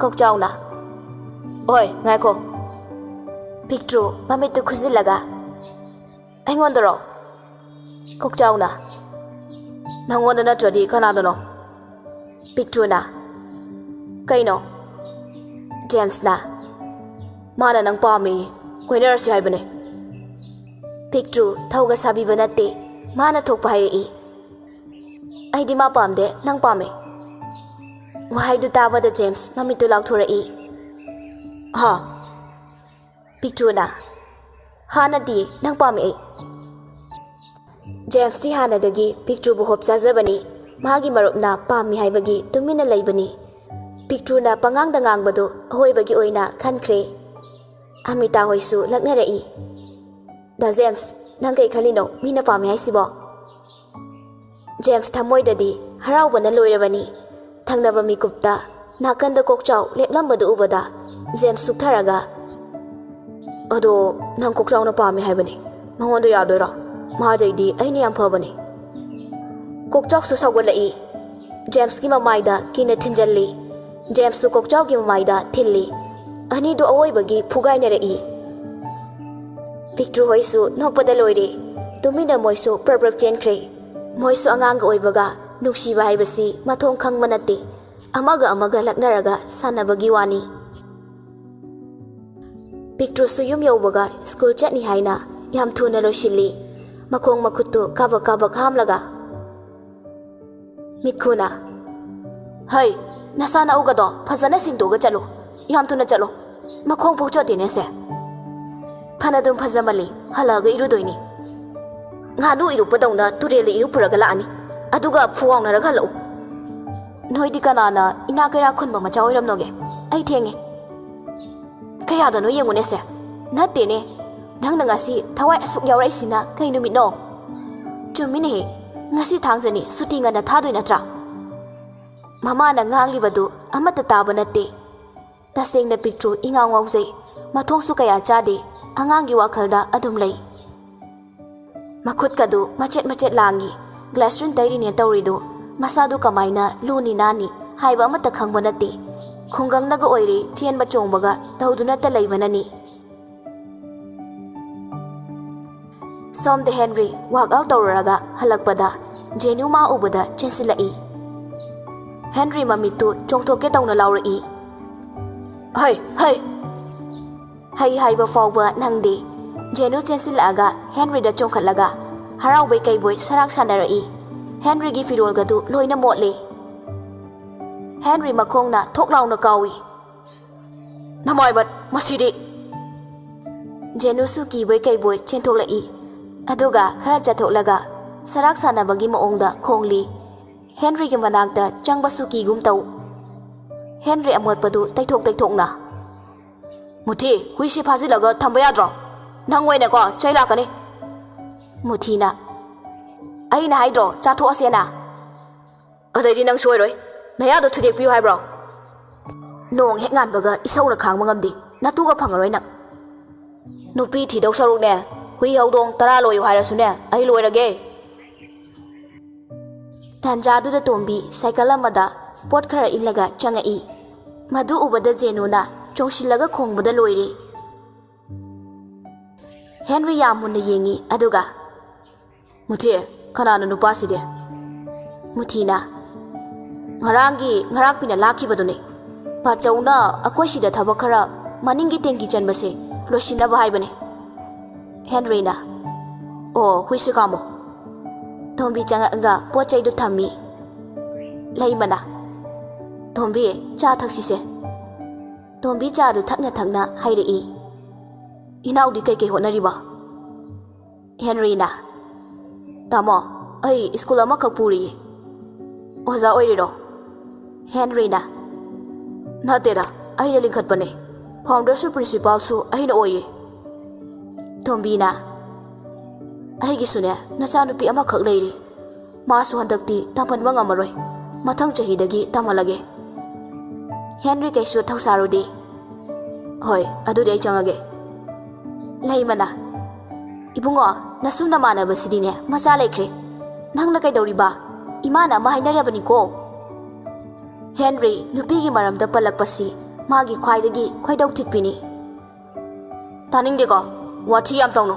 ꯀꯣꯛꯆꯥꯎꯅ, "ꯑꯣꯏ, ꯉꯥꯏꯈꯣ"꯫ ꯄꯤꯛꯇ꯭ꯔꯨ ꯃꯃꯤꯠꯇꯨ ꯈꯨꯖꯤꯜꯂꯒ, "ꯑꯩꯉꯣꯟꯗꯔꯣ?" ꯀꯣꯛꯆꯥꯎꯅ, "ꯅꯪꯉꯣꯟꯗ ꯅꯠꯇ꯭ꯔꯗꯤ ꯀꯅꯥꯗꯅꯣ?" ꯄꯤꯛꯇ꯭ꯔꯨꯅ, "ꯀꯩꯅꯣ?" ꯖꯦꯝꯁꯅ, "ꯃꯥꯅ ꯅꯪ ꯄꯥꯝꯃꯦꯌꯦ, ꯀꯣꯏꯅꯔꯁꯤ ꯍꯥꯏꯕꯅꯦ"꯫ ꯄꯤꯛꯇ꯭ꯔꯨ ꯊꯧꯒ ꯁꯥꯕꯤꯕ ꯅꯠꯇꯦ, ꯃꯥꯅ ꯊꯣꯛꯄ ꯍꯥꯏꯔꯛꯏ꯫ "ꯑꯩꯗꯤ ꯃꯥ ꯄꯥꯝꯗꯦ, ꯅꯪ ꯄꯥꯝꯃꯦ"꯫ ꯋꯥꯍꯩꯗꯨ ꯇꯥꯕꯗ ꯖꯦꯝꯁ ꯃꯃꯤꯠꯇꯨ ꯂꯥꯎꯊꯣꯔꯛꯏ꯫ "ꯍꯥ?" ꯄꯤꯛꯇ꯭ꯔꯨꯅ, "ꯍꯥꯟꯅꯗꯤ ꯅꯪ ꯄꯥꯝꯃꯛꯏ"꯫ ꯖꯦꯝꯁꯇꯤ ꯍꯥꯟꯅꯗꯒꯤ ꯄꯤꯛꯇ꯭ꯔꯨꯕꯨ ꯍꯣꯞ ꯆꯥꯖꯕꯅꯤ꯫ ꯃꯥꯒꯤ ꯃꯔꯨꯞꯅ ꯄꯥꯝꯃꯤ ꯍꯥꯏꯕꯒꯤ ꯇꯨꯃꯤꯟꯅ ꯂꯩꯕꯅꯤ꯫ ꯄꯤꯛꯇ꯭ꯔꯨꯅ ꯄꯉꯥꯡꯗ ꯉꯥꯡꯕꯗꯨ ꯑꯍꯣꯏꯕꯒꯤ ꯑꯣꯏꯅ ꯈꯟꯈ꯭ꯔꯦ꯫ ꯑꯃꯤꯇꯥ ꯍꯣꯏꯁꯨ ꯂꯛꯅꯔꯛꯏ꯫ "ꯗꯥ ꯖꯦꯝꯁ, ꯅꯪ ꯀꯩ ꯈꯜꯂꯤꯅꯣ? ꯃꯤꯅ ꯄꯥꯝꯃꯤ ꯍꯥꯏꯁꯤꯕꯣ?" ꯖꯦꯝꯁ ꯊꯃꯣꯏꯗꯗꯤ ꯍꯔꯥꯎꯕꯅ ꯂꯣꯏꯔꯕꯅꯤ꯫ ꯊꯪꯅꯕ ꯃꯤꯀꯨꯞꯇ ꯅꯥꯀꯟꯗ ꯀꯣꯛꯆꯥꯎ ꯂꯦꯞꯂꯝꯕꯗꯨ ꯎꯕꯗ ꯖꯦꯝꯁ ꯁꯨꯛꯊꯔꯒ, "ꯑꯗꯣ ꯅꯪ ꯀꯣꯛꯆꯥꯎꯅ ꯄꯥꯝꯃꯤ ꯍꯥꯏꯕꯅꯤ꯫ ꯃꯉꯣꯟꯗ ꯌꯥꯗꯣꯏꯔꯣ? ꯃꯥꯗꯩꯗꯤ ꯑꯩꯅ ꯌꯥꯝ ꯐꯕꯅꯤ"꯫ ꯀꯣꯛꯆꯥꯎꯁꯨ ꯁꯥꯎꯒꯠꯂꯛꯏ꯫ ꯖꯦꯝꯁꯀꯤ ꯃꯃꯥꯏꯗ ꯀꯤꯅ ꯊꯤꯟꯖꯜꯂꯤ꯫ ꯖꯦꯝꯁꯁꯨ ꯀꯣꯛꯆꯥꯎꯒꯤ ꯃꯃꯥꯏꯗ ꯊꯤꯜꯂꯤ꯫ ꯑꯅꯤꯗꯨ ꯑꯋꯣꯏꯕꯒꯤ ꯐꯨꯒꯥꯏꯅꯔꯛꯏ꯫ ꯄꯤꯛꯇ꯭ꯔꯨ ꯍꯣꯏꯁꯨ ꯅꯣꯛꯄꯗ ꯂꯣꯏꯔꯦ꯫ ꯇꯨꯃꯤꯟꯅ ꯃꯣꯏꯁꯨ ꯄ꯭ꯔꯞ ꯄ꯭ꯔꯞ ꯆꯦꯟꯈ꯭ꯔꯦ꯫ ꯃꯣꯏꯁꯨ ꯑꯉꯥꯡꯒ ꯑꯣꯏꯕꯒ ꯅꯨꯡꯁꯤꯕ ꯍꯥꯏꯕꯁꯤ ꯃꯊꯣꯡ ꯈꯪꯕ ꯅꯠꯇꯦ꯫ ꯑꯃꯒ ꯑꯃꯒ ꯂꯛꯅꯔꯒ ꯁꯥꯟꯅꯕꯒꯤ ꯋꯥꯅꯤ꯫ ꯄꯤꯛꯇ꯭ꯔꯨꯁꯨ ꯌꯨꯝ ꯌꯧꯕꯒ ꯁ꯭ꯀꯨꯜ ꯆꯠꯅꯤ ꯍꯥꯏꯅ ꯌꯥꯝ ꯊꯨꯅ ꯂꯣꯏꯁꯤꯜꯂꯤ, ꯃꯈꯣꯡ ꯃꯈꯨꯠꯇꯨ ꯀꯥꯕꯛ ꯀꯥꯕꯛ ꯍꯥꯝꯂꯒ꯫ ꯃꯤꯠꯈꯨꯅ, "ꯍꯩ, ꯅꯁꯥ ꯅꯎꯒꯗꯣ ꯐꯖꯅ ꯁꯦꯡꯗꯣꯛꯑꯒ ꯆꯠꯂꯨ, ꯌꯥꯝ ꯊꯨꯅ ꯆꯠꯂꯨ, ꯃꯈꯣꯡ ꯐꯥꯎ ꯆꯣꯠꯇꯦꯅꯦ ꯁꯦ꯫ ꯐꯅꯗꯨꯝ ꯐꯖꯃꯜꯂꯤ, ꯍꯜꯂꯛꯑꯒ ꯏꯔꯨꯗꯣꯏꯅꯤ꯫ ꯉꯥꯅꯨ ꯏꯔꯨꯞꯄꯗꯧꯅ ꯇꯨꯔꯦꯜꯗ ꯏꯔꯨ ꯄꯨꯔꯒ ꯂꯥꯛꯑꯅꯤ, ꯑꯗꯨꯒ ꯐꯨꯋꯥꯎꯅꯔꯒ ꯍꯜꯂꯛꯎ꯫ ꯅꯣꯏꯗꯤ ꯀꯅꯥꯅ ꯏꯅꯥꯛ ꯀꯩꯔꯥꯛ ꯈꯨꯟꯕ ꯃꯆꯥ ꯑꯣꯏꯔꯝꯅꯣꯒꯦ? ꯑꯩ ꯊꯦꯡꯉꯦ꯫ ꯀꯌꯥꯗꯅꯣ ꯌꯦꯡꯉꯨꯅꯦ ꯁꯦ꯫ ꯅꯠꯇꯦꯅꯦ, ꯅꯪꯅ ꯉꯁꯤ ꯊꯋꯥꯏ ꯑꯁꯨꯛ ꯌꯥꯎꯔꯛꯏꯁꯤꯅ ꯀꯩ ꯅꯨꯃꯤꯠꯅꯣ? ꯆꯨꯝꯃꯤꯅꯦꯍꯦ, ꯉꯁꯤ ꯊꯥꯡꯖꯅꯤ, ꯁꯨꯇꯤ ꯉꯟꯅ ꯊꯥꯗꯣꯏ ꯅꯠꯇ꯭ꯔꯥ?" ꯃꯃꯥꯅ ꯉꯥꯡꯂꯤꯕꯗꯨ ꯑꯃꯠꯇ ꯇꯥꯕ ꯅꯠꯇꯦ꯫ ꯇꯁꯦꯡꯅ ꯄꯤꯛꯇ꯭ꯔꯨ ꯏꯉꯥꯎ ꯉꯥꯎꯖꯩ, ꯃꯊꯣꯡꯁꯨ ꯀꯌꯥ ꯆꯥꯗꯦ, ꯑꯉꯥꯡꯒꯤ ꯋꯥꯈꯜꯗ ꯑꯗꯨꯝ ꯂꯩ꯫ ꯃꯈꯨꯠꯀꯗꯨ ꯃꯆꯦꯠ ꯃꯆꯦꯠ ꯂꯥꯡꯉꯤ꯫ ꯒ꯭ꯂꯥꯏꯁꯔꯤꯟ ꯇꯩꯔꯤꯅꯦ ꯇꯧꯔꯤꯗꯨ, ꯃꯁꯥꯗꯨ ꯀꯃꯥꯏꯅ ꯂꯨꯅꯤ ꯅꯥꯅꯤ ꯍꯥꯏꯕ ꯑꯃꯠꯇ ꯈꯪꯕ ꯅꯠꯇꯦ꯫ ꯈꯨꯡꯒꯪꯅꯒ ꯑꯣꯏꯔꯦ ꯆꯦꯟꯕ ꯆꯣꯡꯕꯒ ꯇꯧꯗꯨꯅꯇ ꯂꯩꯕꯅꯅꯤ꯫ ꯁꯣꯝꯗ ꯍꯦꯟꯔꯤ ꯋꯥꯛ ꯑꯥꯎꯠ ꯇꯧꯔꯨꯔꯒ ꯍꯜꯂꯛꯄꯗ ꯖꯦꯅꯨ ꯃꯥ ꯎꯕꯗ ꯆꯦꯟꯁꯤꯜꯂꯛꯏ꯫ ꯍꯦꯟꯔꯤ ꯃꯃꯤꯠꯇꯨ ꯆꯣꯡꯊꯣꯛꯀꯦ ꯇꯧꯅ ꯂꯥꯎꯔꯛꯏ, "ꯍꯩ, ꯍꯩ!" ꯍꯩ ꯍꯥꯏꯕ ꯐꯥꯎꯕ ꯅꯪꯗꯦ꯫ ꯖꯦꯅꯨ ꯆꯦꯟꯁꯤꯜꯂꯛꯑꯒ ꯍꯦꯟꯔꯤꯗ ꯆꯣꯡꯈꯠꯂꯒ ꯍꯔꯥꯎꯕꯩ ꯀꯩꯕꯣꯏ ꯁꯔꯥꯛ ꯁꯥꯟꯅꯔꯛꯏ꯫ ꯍꯦꯟꯔꯤꯒꯤ ꯐꯤꯔꯣꯜꯒꯗꯨ ꯂꯣꯏꯅ ꯃꯣꯠꯂꯦ꯫ ꯍꯦꯟꯔꯤ ꯃꯈꯣꯡꯅ ꯊꯣꯛ ꯂꯥꯎꯅ ꯀꯥꯎꯏ꯫ "ꯅꯃꯥꯏꯃꯠ, ꯃꯁꯤꯗꯤ!" ꯖꯦꯅꯨꯁꯨ ꯀꯤꯕꯣꯏ ꯀꯩꯕꯣꯏ ꯆꯦꯟꯊꯣꯛꯂꯛꯏ꯫ ꯑꯗꯨꯒ ꯈꯔ ꯆꯠꯊꯣꯛꯂꯒ ꯁꯔꯥꯛ ꯁꯥꯟꯅꯕꯒꯤ ꯃꯑꯣꯡꯗ ꯈꯣꯡꯂꯤ꯫ ꯍꯦꯟꯔꯤꯒꯤ ꯃꯅꯥꯛꯇ ꯆꯪꯕꯁꯨ ꯀꯤꯒꯨꯝ ꯇꯧ꯫ ꯍꯦꯟꯔꯤ ꯑꯃꯣꯠꯄꯗꯨ ꯇꯩꯊꯣꯛ ꯇꯩꯊꯣꯛꯅ꯫ "ꯃꯨꯊꯤ, ꯍꯨꯏꯁꯤ ꯐꯥꯖꯤꯜꯂꯒ ꯊꯝꯕ ꯌꯥꯗ꯭ꯔꯣ? ꯅꯪ ꯑꯣꯏꯅꯀꯣ ꯆꯩ ꯂꯥꯛꯀꯅꯤ꯫" ꯃꯨꯊꯤꯅ, "ꯑꯩꯅ ꯍꯥꯏꯗ꯭ꯔꯣ, ꯆꯥꯊꯣꯛꯑꯁꯦꯅ?" "ꯑꯗꯩꯗꯤ ꯅꯪ ꯁꯣꯏꯔꯣꯏ꯫ ꯅꯌꯥꯗꯣ ꯊꯨꯗꯦꯛꯄꯤꯌꯨ ꯍꯥꯏꯕ꯭ꯔꯣ?" "ꯅꯣꯡ ꯍꯦꯛ ꯉꯥꯟꯕꯒ ꯏꯁꯧꯅ ꯈꯥꯡꯕ ꯉꯝꯗꯦ꯫ ꯅꯇꯨꯒ ꯐꯪꯉꯔꯣꯏ ꯅꯪ꯫ ꯅꯨꯄꯤ ꯊꯤꯗꯧ ꯁꯔꯨꯛꯅꯦ, ꯍꯨꯏ ꯍꯧꯗꯣꯡ ꯇꯔꯥ ꯂꯣꯏꯌꯨ ꯍꯥꯏꯔꯁꯨꯅꯦ, ꯑꯩ ꯂꯣꯏꯔꯒꯦ꯫" ꯇꯥꯟꯖꯥꯗꯨꯗ ꯇꯣꯝꯕꯤ ꯁꯥꯏꯀꯜ ꯑꯃꯗ ꯄꯣꯠ ꯈꯔ ꯏꯜꯂꯒ ꯆꯪꯉꯛꯏ꯫ ꯃꯗꯨ ꯎꯕꯗ ꯖꯦꯅꯨꯅ ꯆꯣꯡꯁꯤꯜꯂꯒ ꯈꯣꯡꯕꯗ ꯂꯣꯏꯔꯦ꯫ ꯍꯦꯟꯔꯤ ꯌꯥꯝ ꯃꯨꯟꯅ ꯌꯦꯡꯉꯤ, ꯑꯗꯨꯒ, "ꯃꯨꯊꯤ, ꯀꯅꯥꯅꯣ ꯅꯨꯄꯥꯁꯤꯗꯤ?" ꯃꯨꯊꯤꯅ, "ꯉꯔꯥꯡꯒꯤ ꯉꯔꯥꯛꯄꯤꯅ ꯂꯥꯛꯈꯤꯕꯗꯨꯅꯤ꯫ ꯄꯥꯆꯧꯅ ꯑꯩꯈꯣꯏ ꯁꯤꯗ ꯊꯕꯛ ꯈꯔ ꯃꯅꯤꯡꯒꯤ ꯇꯦꯡꯀꯤ ꯆꯟꯕꯁꯦ ꯂꯣꯏꯁꯤꯟꯅꯕ ꯍꯥꯏꯕꯅꯤ꯫" ꯍꯦꯟꯔꯤꯅ, "ꯑꯣ, ꯍꯨꯏꯁꯨ ꯀꯥꯝꯃꯣ꯫" ꯇꯣꯝꯕꯤ ꯆꯪꯉꯛꯑꯒ ꯄꯣꯠ ꯆꯩꯗꯨ ꯊꯝꯃꯤ꯫ ꯂꯩꯃꯅ, "ꯇꯣꯝꯕꯤ, ꯆꯥ ꯊꯛꯁꯤꯁꯦ꯫" ꯇꯣꯝꯕꯤ ꯆꯥꯗꯨ ꯊꯛꯅ ꯊꯛꯅ ꯍꯥꯏꯔꯛꯏ, "ꯏꯅꯥꯎꯗꯤ ꯀꯩꯀꯩ ꯍꯣꯠꯅꯔꯤꯕ?" ꯍꯦꯟꯔꯤꯅ, "ꯇꯥꯃꯣ, ꯑꯩ ꯁ꯭ꯀꯨꯜ ꯑꯃꯈꯛ ꯄꯨꯔꯤꯌꯦ꯫" "ꯑꯣꯖꯥ ꯑꯣꯏꯔꯤꯔꯣ?" ꯍꯦꯟꯔꯤꯅ, "ꯅꯠꯇꯦꯗ, ꯑꯩꯅ ꯂꯤꯡꯈꯠꯄꯅꯦ꯫ ꯐꯥꯎꯟꯗꯔꯁꯨ ꯄ꯭ꯔꯤꯟꯁꯤꯄꯥꯜꯁꯨ ꯑꯩꯅ ꯑꯣꯏꯌꯦ꯫" ꯇꯣꯝꯕꯤꯅ, "ꯑꯩꯒꯤꯁꯨꯅꯦ, ꯅꯆꯥꯅꯨꯄꯤ ꯑꯃꯈꯛ ꯂꯩꯔꯤ꯫ ꯃꯥꯁꯨ ꯍꯟꯗꯛꯇꯤ ꯇꯝꯍꯟꯕ ꯉꯝꯃꯔꯣꯏ꯫ ꯃꯊꯪ ꯆꯍꯤꯗꯒꯤ ꯇꯝꯍꯜꯂꯒꯦ꯫" ꯍꯦꯟꯔꯤ ꯀꯩꯁꯨ ꯊꯧꯁꯥꯔꯨꯗꯦ꯫ "ꯍꯣꯏ, ꯑꯗꯨꯗꯤ ꯑꯩ ꯆꯪꯉꯒꯦ꯫" ꯂꯩꯃꯅ, "ꯏꯕꯨꯡꯉꯣ, ꯅꯁꯨ ꯅꯃꯥꯟꯅꯕꯁꯤꯗꯤꯅꯦ ꯃꯆꯥ ꯂꯩꯈ꯭ꯔꯦ꯫ ꯅꯪꯅ ꯀꯩꯗꯧꯔꯤꯕ? ꯏꯃꯥꯅ ꯑꯃ ꯍꯥꯏꯅꯔꯕꯅꯤꯀꯣ꯫" ꯍꯦꯟꯔꯤ ꯅꯨꯄꯤꯒꯤ ꯃꯔꯝꯗ ꯄꯜꯂꯛꯄꯁꯤ ꯃꯥꯒꯤ ꯈ꯭ꯋꯥꯏꯗꯒꯤ ꯈꯣꯏꯗꯧ ꯊꯤꯠꯄꯤꯅꯤ꯫ "ꯇꯥꯅꯤꯡꯗꯦꯀꯣ, ꯋꯥꯊꯤ ꯌꯥꯝ ꯇꯧꯅꯨ꯫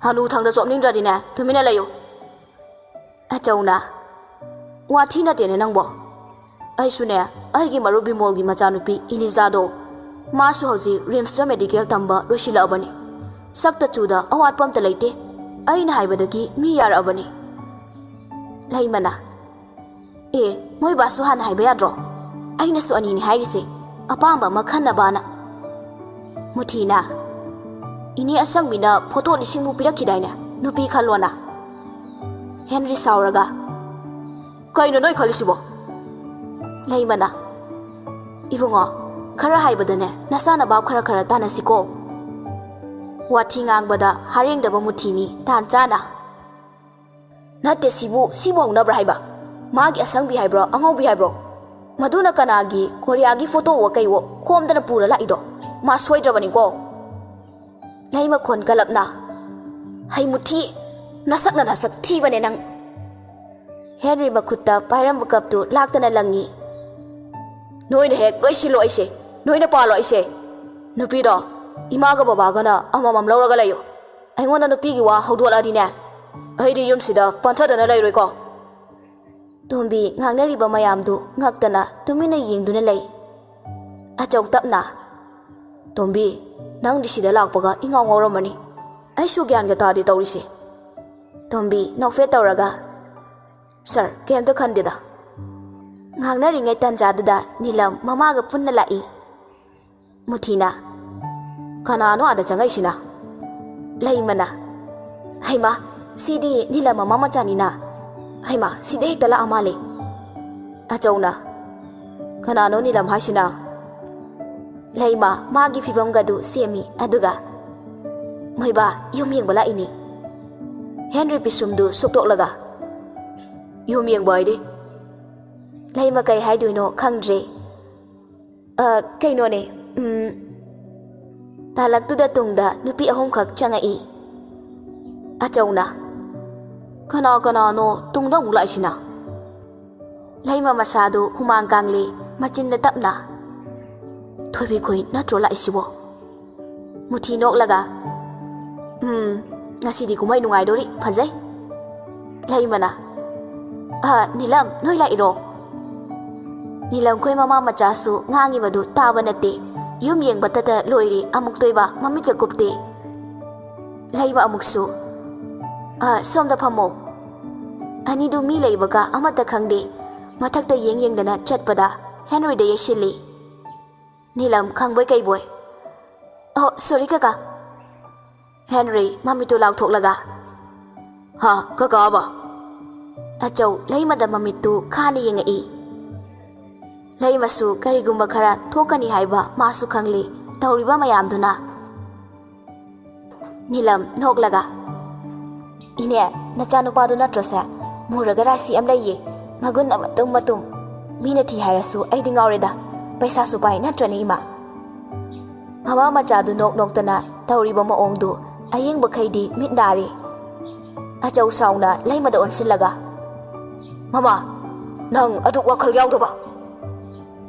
ꯍꯅꯨ ꯊꯪꯗ ꯆꯣꯞꯅꯤꯡꯗ꯭ꯔꯗꯤꯅꯦ, ꯇꯨꯃꯤꯟꯅ ꯂꯩꯌꯨ꯫" ꯑꯆꯧꯅ, "ꯋꯥꯊꯤ ꯅꯠꯇꯦꯅꯦ ꯅꯪꯕꯣ꯫ ꯑꯩꯁꯨꯅꯦ, ꯑꯩꯒꯤ ꯃꯔꯨꯞ ꯕꯤꯃꯣꯜꯒꯤ ꯃꯆꯥꯅꯨꯄꯤ ꯏꯂꯤꯖꯥꯗꯣ, ꯃꯥꯁꯨ ꯍꯧꯖꯤꯛ ꯔꯤꯝꯁꯇ ꯃꯦꯗꯤꯀꯦꯜ ꯇꯝꯕ ꯂꯣꯏꯁꯤꯜꯂꯛꯑꯕꯅꯤ꯫ ꯁꯛꯇ ꯆꯨꯗ ꯑꯋꯥꯠꯄ ꯑꯝꯇ ꯂꯩꯇꯦ꯫ ꯑꯩꯅ ꯍꯥꯏꯕꯗꯒꯤ ꯃꯤ ꯌꯥꯔꯛꯑꯕꯅꯤ꯫" ꯂꯩꯃꯅ, "ꯑꯦ, ꯃꯣꯏ ꯕꯥꯁꯨ ꯍꯥꯟꯅ ꯍꯥꯏꯕ ꯌꯥꯗ꯭ꯔꯣ? ꯑꯩꯅꯁꯨ ꯑꯅꯤꯅꯤ ꯍꯥꯏꯔꯤꯁꯦ, ꯑꯄꯥꯝꯕ ꯑꯃ ꯈꯟꯅꯕꯅ꯫" ꯃꯨꯊꯤꯅ, "ꯏꯅꯦ ꯑꯁꯪꯕꯤꯅ ꯐꯣꯇꯣ ꯂꯤꯁꯤꯡꯃꯨꯛ ꯄꯤꯔꯛꯈꯤꯗꯥꯏꯅꯦ, ꯅꯨꯄꯤ ꯈꯜꯂꯣꯅ?" ꯍꯦꯟꯔꯤ ꯁꯥꯎꯔꯒ, "ꯀꯩꯅꯣ ꯅꯣꯏ ꯈꯜꯂꯤꯁꯤꯕꯣ?" ꯂꯩꯃꯅ, "ꯏꯕꯨꯡꯉꯣ, ꯈꯔ ꯍꯥꯏꯕꯗꯅꯦ, ꯅꯁꯥꯅ ꯚꯥꯞ ꯈꯔ ꯈꯔ ꯇꯥꯅꯁꯤꯀꯣ꯫" ꯋꯥꯊꯤ ꯉꯥꯡꯕꯗ ꯍꯥꯔꯦꯡꯗꯕ ꯃꯨꯊꯤꯅꯤ ꯇꯥꯟ ꯆꯥꯅ꯫ "ꯅꯠꯇꯦ, ꯁꯤꯕꯨ, ꯁꯤꯕꯨ ꯍꯧꯅꯕ꯭ꯔꯥ ꯍꯥꯏꯕ? ꯃꯥꯒꯤ ꯑꯁꯪꯕꯤ ꯍꯥꯏꯕ꯭ꯔꯣ, ꯑꯉꯧꯕꯤ ꯍꯥꯏꯕ꯭ꯔꯣ? ꯃꯗꯨꯅ ꯀꯅꯥꯒꯤ ꯀꯣꯔꯤꯌꯥꯒꯤ ꯐꯣꯇꯣꯋꯣ ꯀꯩꯋꯣ ꯈꯣꯝꯗꯅ ꯄꯨꯔ ꯂꯥꯛꯏꯗꯣ? ꯃꯥ ꯁꯣꯏꯗ꯭ꯔꯕꯅꯤꯀꯣ꯫" ꯂꯩꯃꯈꯣꯟ ꯀꯜꯂꯞꯅ, "ꯍꯩ ꯃꯨꯊꯤ, ꯅꯁꯛꯅ ꯅꯁꯛ ꯊꯤꯕꯅꯦ ꯅꯪ꯫" ꯍꯦꯟꯔꯤ ꯃꯈꯨꯠꯇ ꯄꯥꯏꯔꯝꯕ ꯀꯞꯇꯨ ꯂꯥꯛꯇꯅ ꯂꯪꯉꯤ꯫ "ꯅꯣꯏꯅ ꯍꯦꯛ ꯂꯣꯏ ꯁꯤꯜꯂꯣ ꯑꯩꯁꯦ, ꯅꯣꯏꯅ ꯄꯥꯜꯂꯣ ꯑꯩꯁꯦ꯫ ꯅꯨꯄꯤꯗꯣ ꯏꯃꯥꯒ ꯕꯕꯥꯒꯅ ꯑꯃꯃꯝ ꯂꯧꯔꯒ ꯂꯩꯌꯨ꯫ ꯑꯩꯉꯣꯟꯗ ꯅꯨꯄꯤꯒꯤ ꯋꯥ ꯍꯧꯗꯣꯛꯂꯛꯑꯗꯤꯅꯦ, ꯑꯩꯗꯤ ꯌꯨꯝꯁꯤꯗ ꯄꯟꯊꯗꯅ ꯂꯩꯔꯣꯏꯀꯣ꯫" ꯇꯣꯝꯕꯤ ꯉꯥꯡꯅꯔꯤꯕ ꯃꯌꯥꯝꯗꯨ ꯉꯛꯇꯅ ꯇꯨꯃꯤꯟꯅ ꯌꯦꯡꯗꯨꯅ ꯂꯩ꯫ ꯑꯆꯧ ꯇꯞꯅ, "ꯇꯣꯝꯕꯤ, ꯅꯪꯗꯤ ꯁꯤꯗ ꯂꯥꯛꯄꯒ ꯏꯉꯥꯎ ꯉꯥꯎꯔꯝꯃꯅꯤ꯫ ꯑꯩꯁꯨ ꯒ꯭ꯌꯥꯟꯒ ꯇꯥꯗꯦ ꯇꯧꯔꯤꯁꯦ꯫ ꯇꯣꯝꯕꯤ ꯅꯣꯛꯐꯦꯠ ꯇꯧꯔꯒ, "ꯁꯥꯔ, ꯀꯩꯝꯇ ꯈꯟꯗꯦꯗ"꯫ ꯉꯥꯡꯅꯔꯤꯉꯩ ꯇꯥꯟꯖꯥꯗꯨꯗ ꯅꯤꯂꯝ ꯃꯃꯥꯒ ꯄꯨꯟꯅ ꯂꯥꯛꯏ꯫ ꯃꯨꯊꯤꯅ, "ꯀꯅꯥꯅꯣ ꯑꯥꯗ ꯆꯪꯉꯛꯏꯁꯤꯅ?" ꯂꯩꯃꯅ, "ꯍꯩꯃꯥ, ꯁꯤꯗꯤ ꯅꯤꯂꯝ ꯃꯃꯥ ꯃꯆꯥꯅꯤꯅ꯫ ꯍꯩꯃꯥ, ꯁꯤꯗ ꯍꯦꯛꯇ ꯂꯥꯛꯑ ꯃꯥꯜꯂꯦ"꯫ ꯑꯆꯧꯅ, "ꯀꯅꯥꯅꯣ ꯅꯤꯂꯝ ꯍꯥꯏꯁꯤꯅ?" ꯂꯩꯃ ꯃꯥꯒꯤ ꯐꯤꯕꯝꯒꯗꯨ ꯁꯦꯝꯃꯤ꯫ ꯑꯗꯨꯒ, "ꯃꯣꯏꯕꯥ, ꯌꯨꯝ ꯌꯦꯡꯕ ꯂꯥꯛꯏꯅꯤ"꯫ ꯍꯦꯟꯔꯤ ꯄꯤꯁꯨꯝꯗꯨ ꯁꯨꯛꯇꯣꯛꯂꯒ, "ꯌꯨꯝ ꯌꯦꯡꯕ ꯍꯥꯏꯗꯤ?" ꯂꯩꯃ ꯀꯩ ꯍꯥꯏꯗꯣꯏꯅꯣ ꯈꯪꯗ꯭ꯔꯦ꯫ "ꯑ, ꯀꯩꯅꯣꯅꯦ, ꯎꯝ"꯫ ꯇꯥꯂꯛꯇꯨꯗ ꯇꯨꯡꯗ ꯅꯨꯄꯤ ꯑꯍꯨꯝꯈꯛ ꯆꯪꯉꯛꯏ꯫ ꯑꯆꯧꯅ, "ꯀꯅꯥ ꯀꯅꯥꯅꯣ ꯇꯨꯡꯗ ꯑꯃꯨꯛ ꯂꯥꯛꯏꯁꯤꯅ?" ꯂꯩꯃ ꯃꯁꯥꯗꯨ ꯍꯨꯃꯥꯡ ꯀꯥꯡꯂꯤ, ꯃꯆꯤꯟꯗ ꯇꯞꯅ, "ꯊꯣꯏꯕꯤꯈꯣꯏ ꯅꯠꯇ꯭ꯔꯣ ꯂꯥꯛꯏꯁꯤꯕꯣ?" ꯃꯨꯊꯤ ꯅꯣꯛꯂꯒ, "ꯎꯝ, ꯉꯁꯤꯗꯤ ꯀꯨꯝꯍꯩ ꯅꯨꯡꯉꯥꯏꯗꯣꯔꯤ, ꯐꯖꯩ"꯫ ꯂꯩꯃꯅ, "ꯑ, ꯅꯤꯂꯝ, ꯅꯣꯏ ꯂꯥꯛꯏꯔꯣ?" ꯅꯤꯂꯝꯈꯣꯏ ꯃꯃꯥ ꯃꯆꯥꯁꯨ ꯉꯥꯡꯉꯤꯕꯗꯨ ꯇꯥꯕ ꯅꯠꯇꯦ꯫ ꯌꯨꯝ ꯌꯦꯡꯕꯇꯗ ꯂꯣꯏꯔꯦ, ꯑꯃꯨꯛꯇꯣꯏꯕ ꯃꯃꯤꯠꯀ ꯀꯨꯞꯇꯦ꯫ ꯂꯩꯃ ꯑꯃꯨꯛꯁꯨ, "ꯑ, ꯁꯣꯝꯗ ꯐꯝꯃꯣ"꯫ ꯑꯅꯤꯗꯨ ꯃꯤ ꯂꯩꯕꯒ ꯑꯃꯠꯇ ꯈꯪꯗꯦ꯫ ꯃꯊꯛꯇ ꯌꯦꯡ ꯌꯦꯡꯗꯅ ꯆꯠꯄꯗ ꯍꯦꯟꯔꯤꯗ ꯌꯩꯁꯤꯜꯂꯤ꯫ ꯅꯤꯂꯝ ꯈꯪꯕꯣꯏ ꯀꯩꯕꯣꯏ, "ꯑꯣ, ꯁꯣꯔꯤ ꯀꯀꯥ"꯫ ꯍꯦꯟꯔꯤ ꯃꯃꯤꯠꯇꯨ ꯂꯥꯎꯊꯣꯛꯂꯒ, "ꯍꯥ, ꯀꯀꯥꯕ?" ꯑꯆꯧ ꯂꯩꯃꯗ ꯃꯃꯤꯠꯇꯨ ꯈꯥꯅ ꯌꯦꯡꯉꯛꯏ꯫ ꯂꯩꯃꯁꯨ ꯀꯔꯤꯒꯨꯝꯕ ꯈꯔ ꯊꯣꯛꯀꯅꯤ ꯍꯥꯏꯕ ꯃꯥꯁꯨ ꯈꯪꯂꯤ ꯇꯧꯔꯤꯕ ꯃꯌꯥꯝꯗꯨꯅ꯫ ꯅꯤꯂꯝ ꯅꯣꯛꯂꯒ, "ꯏꯅꯦ, ꯅꯆꯥꯅꯨꯄꯥꯗꯨ ꯅꯠꯇ꯭ꯔꯣꯁꯦ? ꯃꯨꯔꯒ ꯔꯥꯁꯤ ꯑꯃ ꯂꯩꯌꯦ꯫ ꯃꯒꯨꯟ ꯑꯃꯇꯨꯝ ꯃꯇꯨꯝ꯫ ꯃꯤꯅ ꯊꯤ ꯍꯥꯏꯔꯁꯨ ꯑꯩꯗꯤ ꯉꯥꯎꯔꯦꯗ꯫ ꯄꯩꯁꯥꯁꯨ ꯄꯥꯏ ꯅꯠꯇ꯭ꯔꯅꯦ, ꯏꯃꯥ?" ꯃꯃꯥ ꯃꯆꯥꯗꯨ ꯅꯣꯛ ꯅꯣꯛꯇꯅ ꯇꯧꯔꯤꯕ ꯃꯑꯣꯡꯗꯨ ꯑꯌꯦꯡꯕꯈꯩꯗꯤ ꯃꯤꯠ ꯅꯥꯔꯦ꯫ ꯑꯆꯧ ꯁꯥꯎꯅ ꯂꯩꯃꯗ ꯑꯣꯟꯁꯤꯜꯂꯒ, "ꯃꯃꯥ, ꯅꯪ ꯑꯗꯨꯛ ꯋꯥꯈꯜ ꯌꯥꯎꯗꯕ?"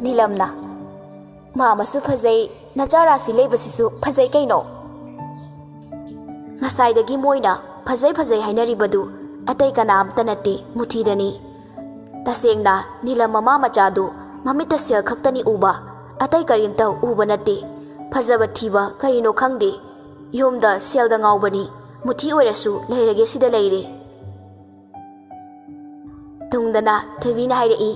ꯅꯤꯂꯝꯅ, "ꯃꯥꯃꯁꯨ ꯐꯖꯩ, ꯅꯆꯥ ꯔꯥꯁꯤ ꯂꯩꯕꯁꯤꯁꯨ ꯐꯖꯩ ꯀꯩꯅꯣ?" ꯉꯁꯥꯏꯗꯒꯤ ꯃꯣꯏꯅ ꯐꯖꯩ ꯐꯖꯩ ꯍꯥꯏꯅꯔꯤꯕꯗꯨ ꯑꯇꯩ ꯀꯅꯥꯝꯇ ꯅꯠꯇꯦ, ꯃꯨꯊꯤꯗꯅꯤ꯫ ꯇꯁꯦꯡꯅ ꯅꯤꯂꯝ ꯃꯃꯥ ꯃꯆꯥꯗꯨ ꯃꯃꯤꯠꯇ ꯁꯦꯜ ꯈꯛꯇꯅꯤ ꯎꯕ, ꯑꯇꯩ ꯀꯔꯤꯝꯇ ꯎꯕ ꯅꯠꯇꯦ꯫ ꯐꯖꯕ ꯊꯤꯕ ꯀꯔꯤꯅꯣ ꯈꯪꯗꯦ꯫ ꯌꯨꯝꯗ ꯁꯦꯜꯗ ꯉꯥꯎꯕꯅꯤ, ꯃꯨꯊꯤ ꯑꯣꯏꯔꯁꯨ ꯂꯩꯔꯒꯦ ꯁꯤꯗ ꯂꯩꯔꯦ꯫ ꯇꯨꯡꯗꯅ ꯊꯣꯏꯕꯤꯅ ꯍꯥꯏꯔꯛꯏ,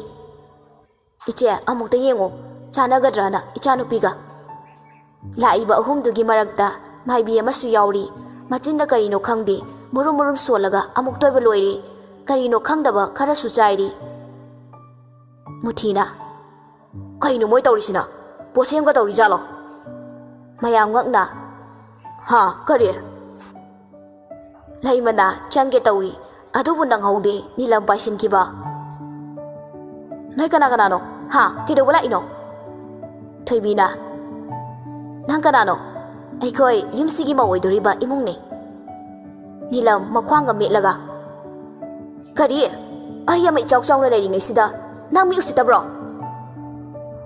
"ꯏꯆꯦ, ꯑꯃꯨꯛꯇ ꯌꯦꯡꯉꯨ, ꯆꯥꯟꯅꯒꯗ꯭ꯔꯅ ꯏꯆꯥꯅꯨꯄꯤꯒ?" ꯂꯥꯛꯏꯕ ꯑꯍꯨꯝꯗꯨꯒꯤ ꯃꯔꯛꯇ ꯃꯥꯏꯕꯤ ꯑꯃꯁꯨ ꯌꯥꯎꯔꯤ꯫ ꯃꯆꯤꯟꯗ ꯀꯔꯤꯅꯣ ꯈꯪꯗꯦ, ꯃꯨꯔꯨꯝ ꯃꯨꯔꯨꯝ ꯁꯣꯜꯂꯒ ꯑꯃꯨꯛꯇ ꯑꯣꯏꯕ ꯂꯣꯏꯔꯦ꯫ ꯀꯔꯤꯅꯣ ꯈꯪꯗꯕ ꯈꯔꯁꯨ ꯆꯥꯏꯔꯤ꯫ ꯃꯨꯊꯤꯅ, "ꯀꯩꯅꯣ ꯃꯣꯏ ꯇꯧꯔꯤꯁꯤꯅ? ꯄꯣꯠꯁꯦꯝꯒ ꯇꯧꯔꯤꯖꯥꯠꯂꯣ?" ꯃꯌꯥꯝ ꯉꯛꯅ, "ꯍꯥ, ꯀꯔꯤ?" ꯂꯩꯃꯅ ꯆꯪꯒꯦ ꯇꯧꯏ, ꯑꯗꯨꯕꯨ ꯅꯪꯍꯧꯗꯦ ꯅꯤꯂꯝ ꯄꯥꯏꯁꯤꯟꯈꯤꯕ꯫ "ꯅꯣꯏ ꯀꯅꯥ ꯀꯅꯥꯅꯣ? ꯍꯥ, ꯀꯩꯗꯧꯕ ꯂꯥꯛꯏꯅꯣ?" ꯊꯣꯏꯕꯤꯅ, "ꯅꯪ ꯀꯅꯥꯅꯣ?" "ꯑꯩꯈꯣꯏ ꯌꯨꯝꯁꯤꯒꯤ ꯃꯧ ꯑꯣꯏꯗꯣꯔꯤꯕ ꯏꯃꯨꯡꯅꯤ꯫" ꯅꯤꯂꯝ ꯃꯈ꯭ꯋꯥꯡꯒ ꯃꯦꯠꯂꯒ, "ꯀꯔꯤ? ꯑꯩ ꯑꯃ ꯏꯆꯥꯎ ꯆꯥꯎꯅ ꯂꯩꯔꯤꯉꯩꯁꯤꯗ ꯅꯪ ꯃꯤ ꯎꯁꯤꯠꯇꯕ꯭ꯔꯣ?"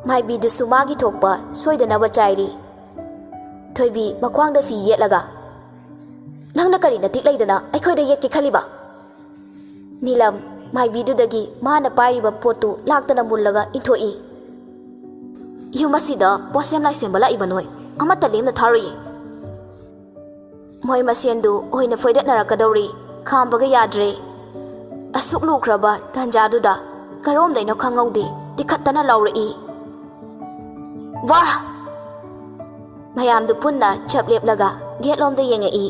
ꯃꯥꯏꯕꯤꯗꯨꯁꯨ ꯃꯥꯒꯤ ꯊꯣꯛꯄ ꯁꯣꯏꯗꯅꯕ ꯆꯥꯏꯔꯤ꯫ ꯊꯣꯏꯕꯤ ꯃꯈ꯭ꯋꯥꯡꯗ ꯐꯤ ꯌꯦꯠꯂꯒ, "ꯅꯪꯅ ꯀꯔꯤ ꯅꯇꯤꯛ ꯂꯩꯗꯅ ꯑꯩꯈꯣꯏꯗ ꯌꯦꯠꯀꯦ ꯈꯜꯂꯤꯕ?" ꯅꯤꯂꯝ ꯃꯥꯏꯕꯤꯗꯨꯗꯒꯤ ꯃꯥꯅ ꯄꯥꯏꯔꯤꯕ ꯄꯣꯠꯇꯨ ꯂꯥꯛꯇꯅ ꯃꯨꯜꯂꯒ ꯏꯟꯊꯣꯛꯏ꯫ "ꯌꯨꯝ ꯑꯁꯤꯗ ꯄꯣꯠꯁꯦꯝ ꯂꯥꯏꯁꯦꯝꯕ ꯂꯥꯛꯏꯕ ꯅꯣꯏ ꯑꯃꯠꯇ ꯂꯦꯝꯅ ꯊꯥꯔꯣꯏꯌꯦ꯫" ꯃꯣꯏ ꯃꯁꯦꯟꯗꯨ ꯑꯣꯏꯅ ꯐꯣꯏꯗꯠꯅꯔꯛꯀꯗꯧꯔꯤ꯫ ꯈꯥꯝꯕꯒ ꯌꯥꯗ꯭ꯔꯦ꯫ ꯑꯁꯨꯛ ꯂꯨꯈ꯭ꯔꯕ ꯇꯥꯟꯖꯥꯗꯨꯗ ꯀꯔꯣꯝꯗꯩꯅꯣ ꯈꯪꯍꯧꯗꯦ, ꯇꯤꯈꯠꯇꯅ ꯂꯥꯎꯔꯛꯏ, "ꯋꯥ!" ꯃꯌꯥꯝꯗꯨ ꯄꯨꯟꯅ ꯆꯞ ꯂꯦꯞꯂꯒ ꯒꯦꯠꯂꯣꯝꯗ ꯌꯦꯡꯉꯛꯏ꯫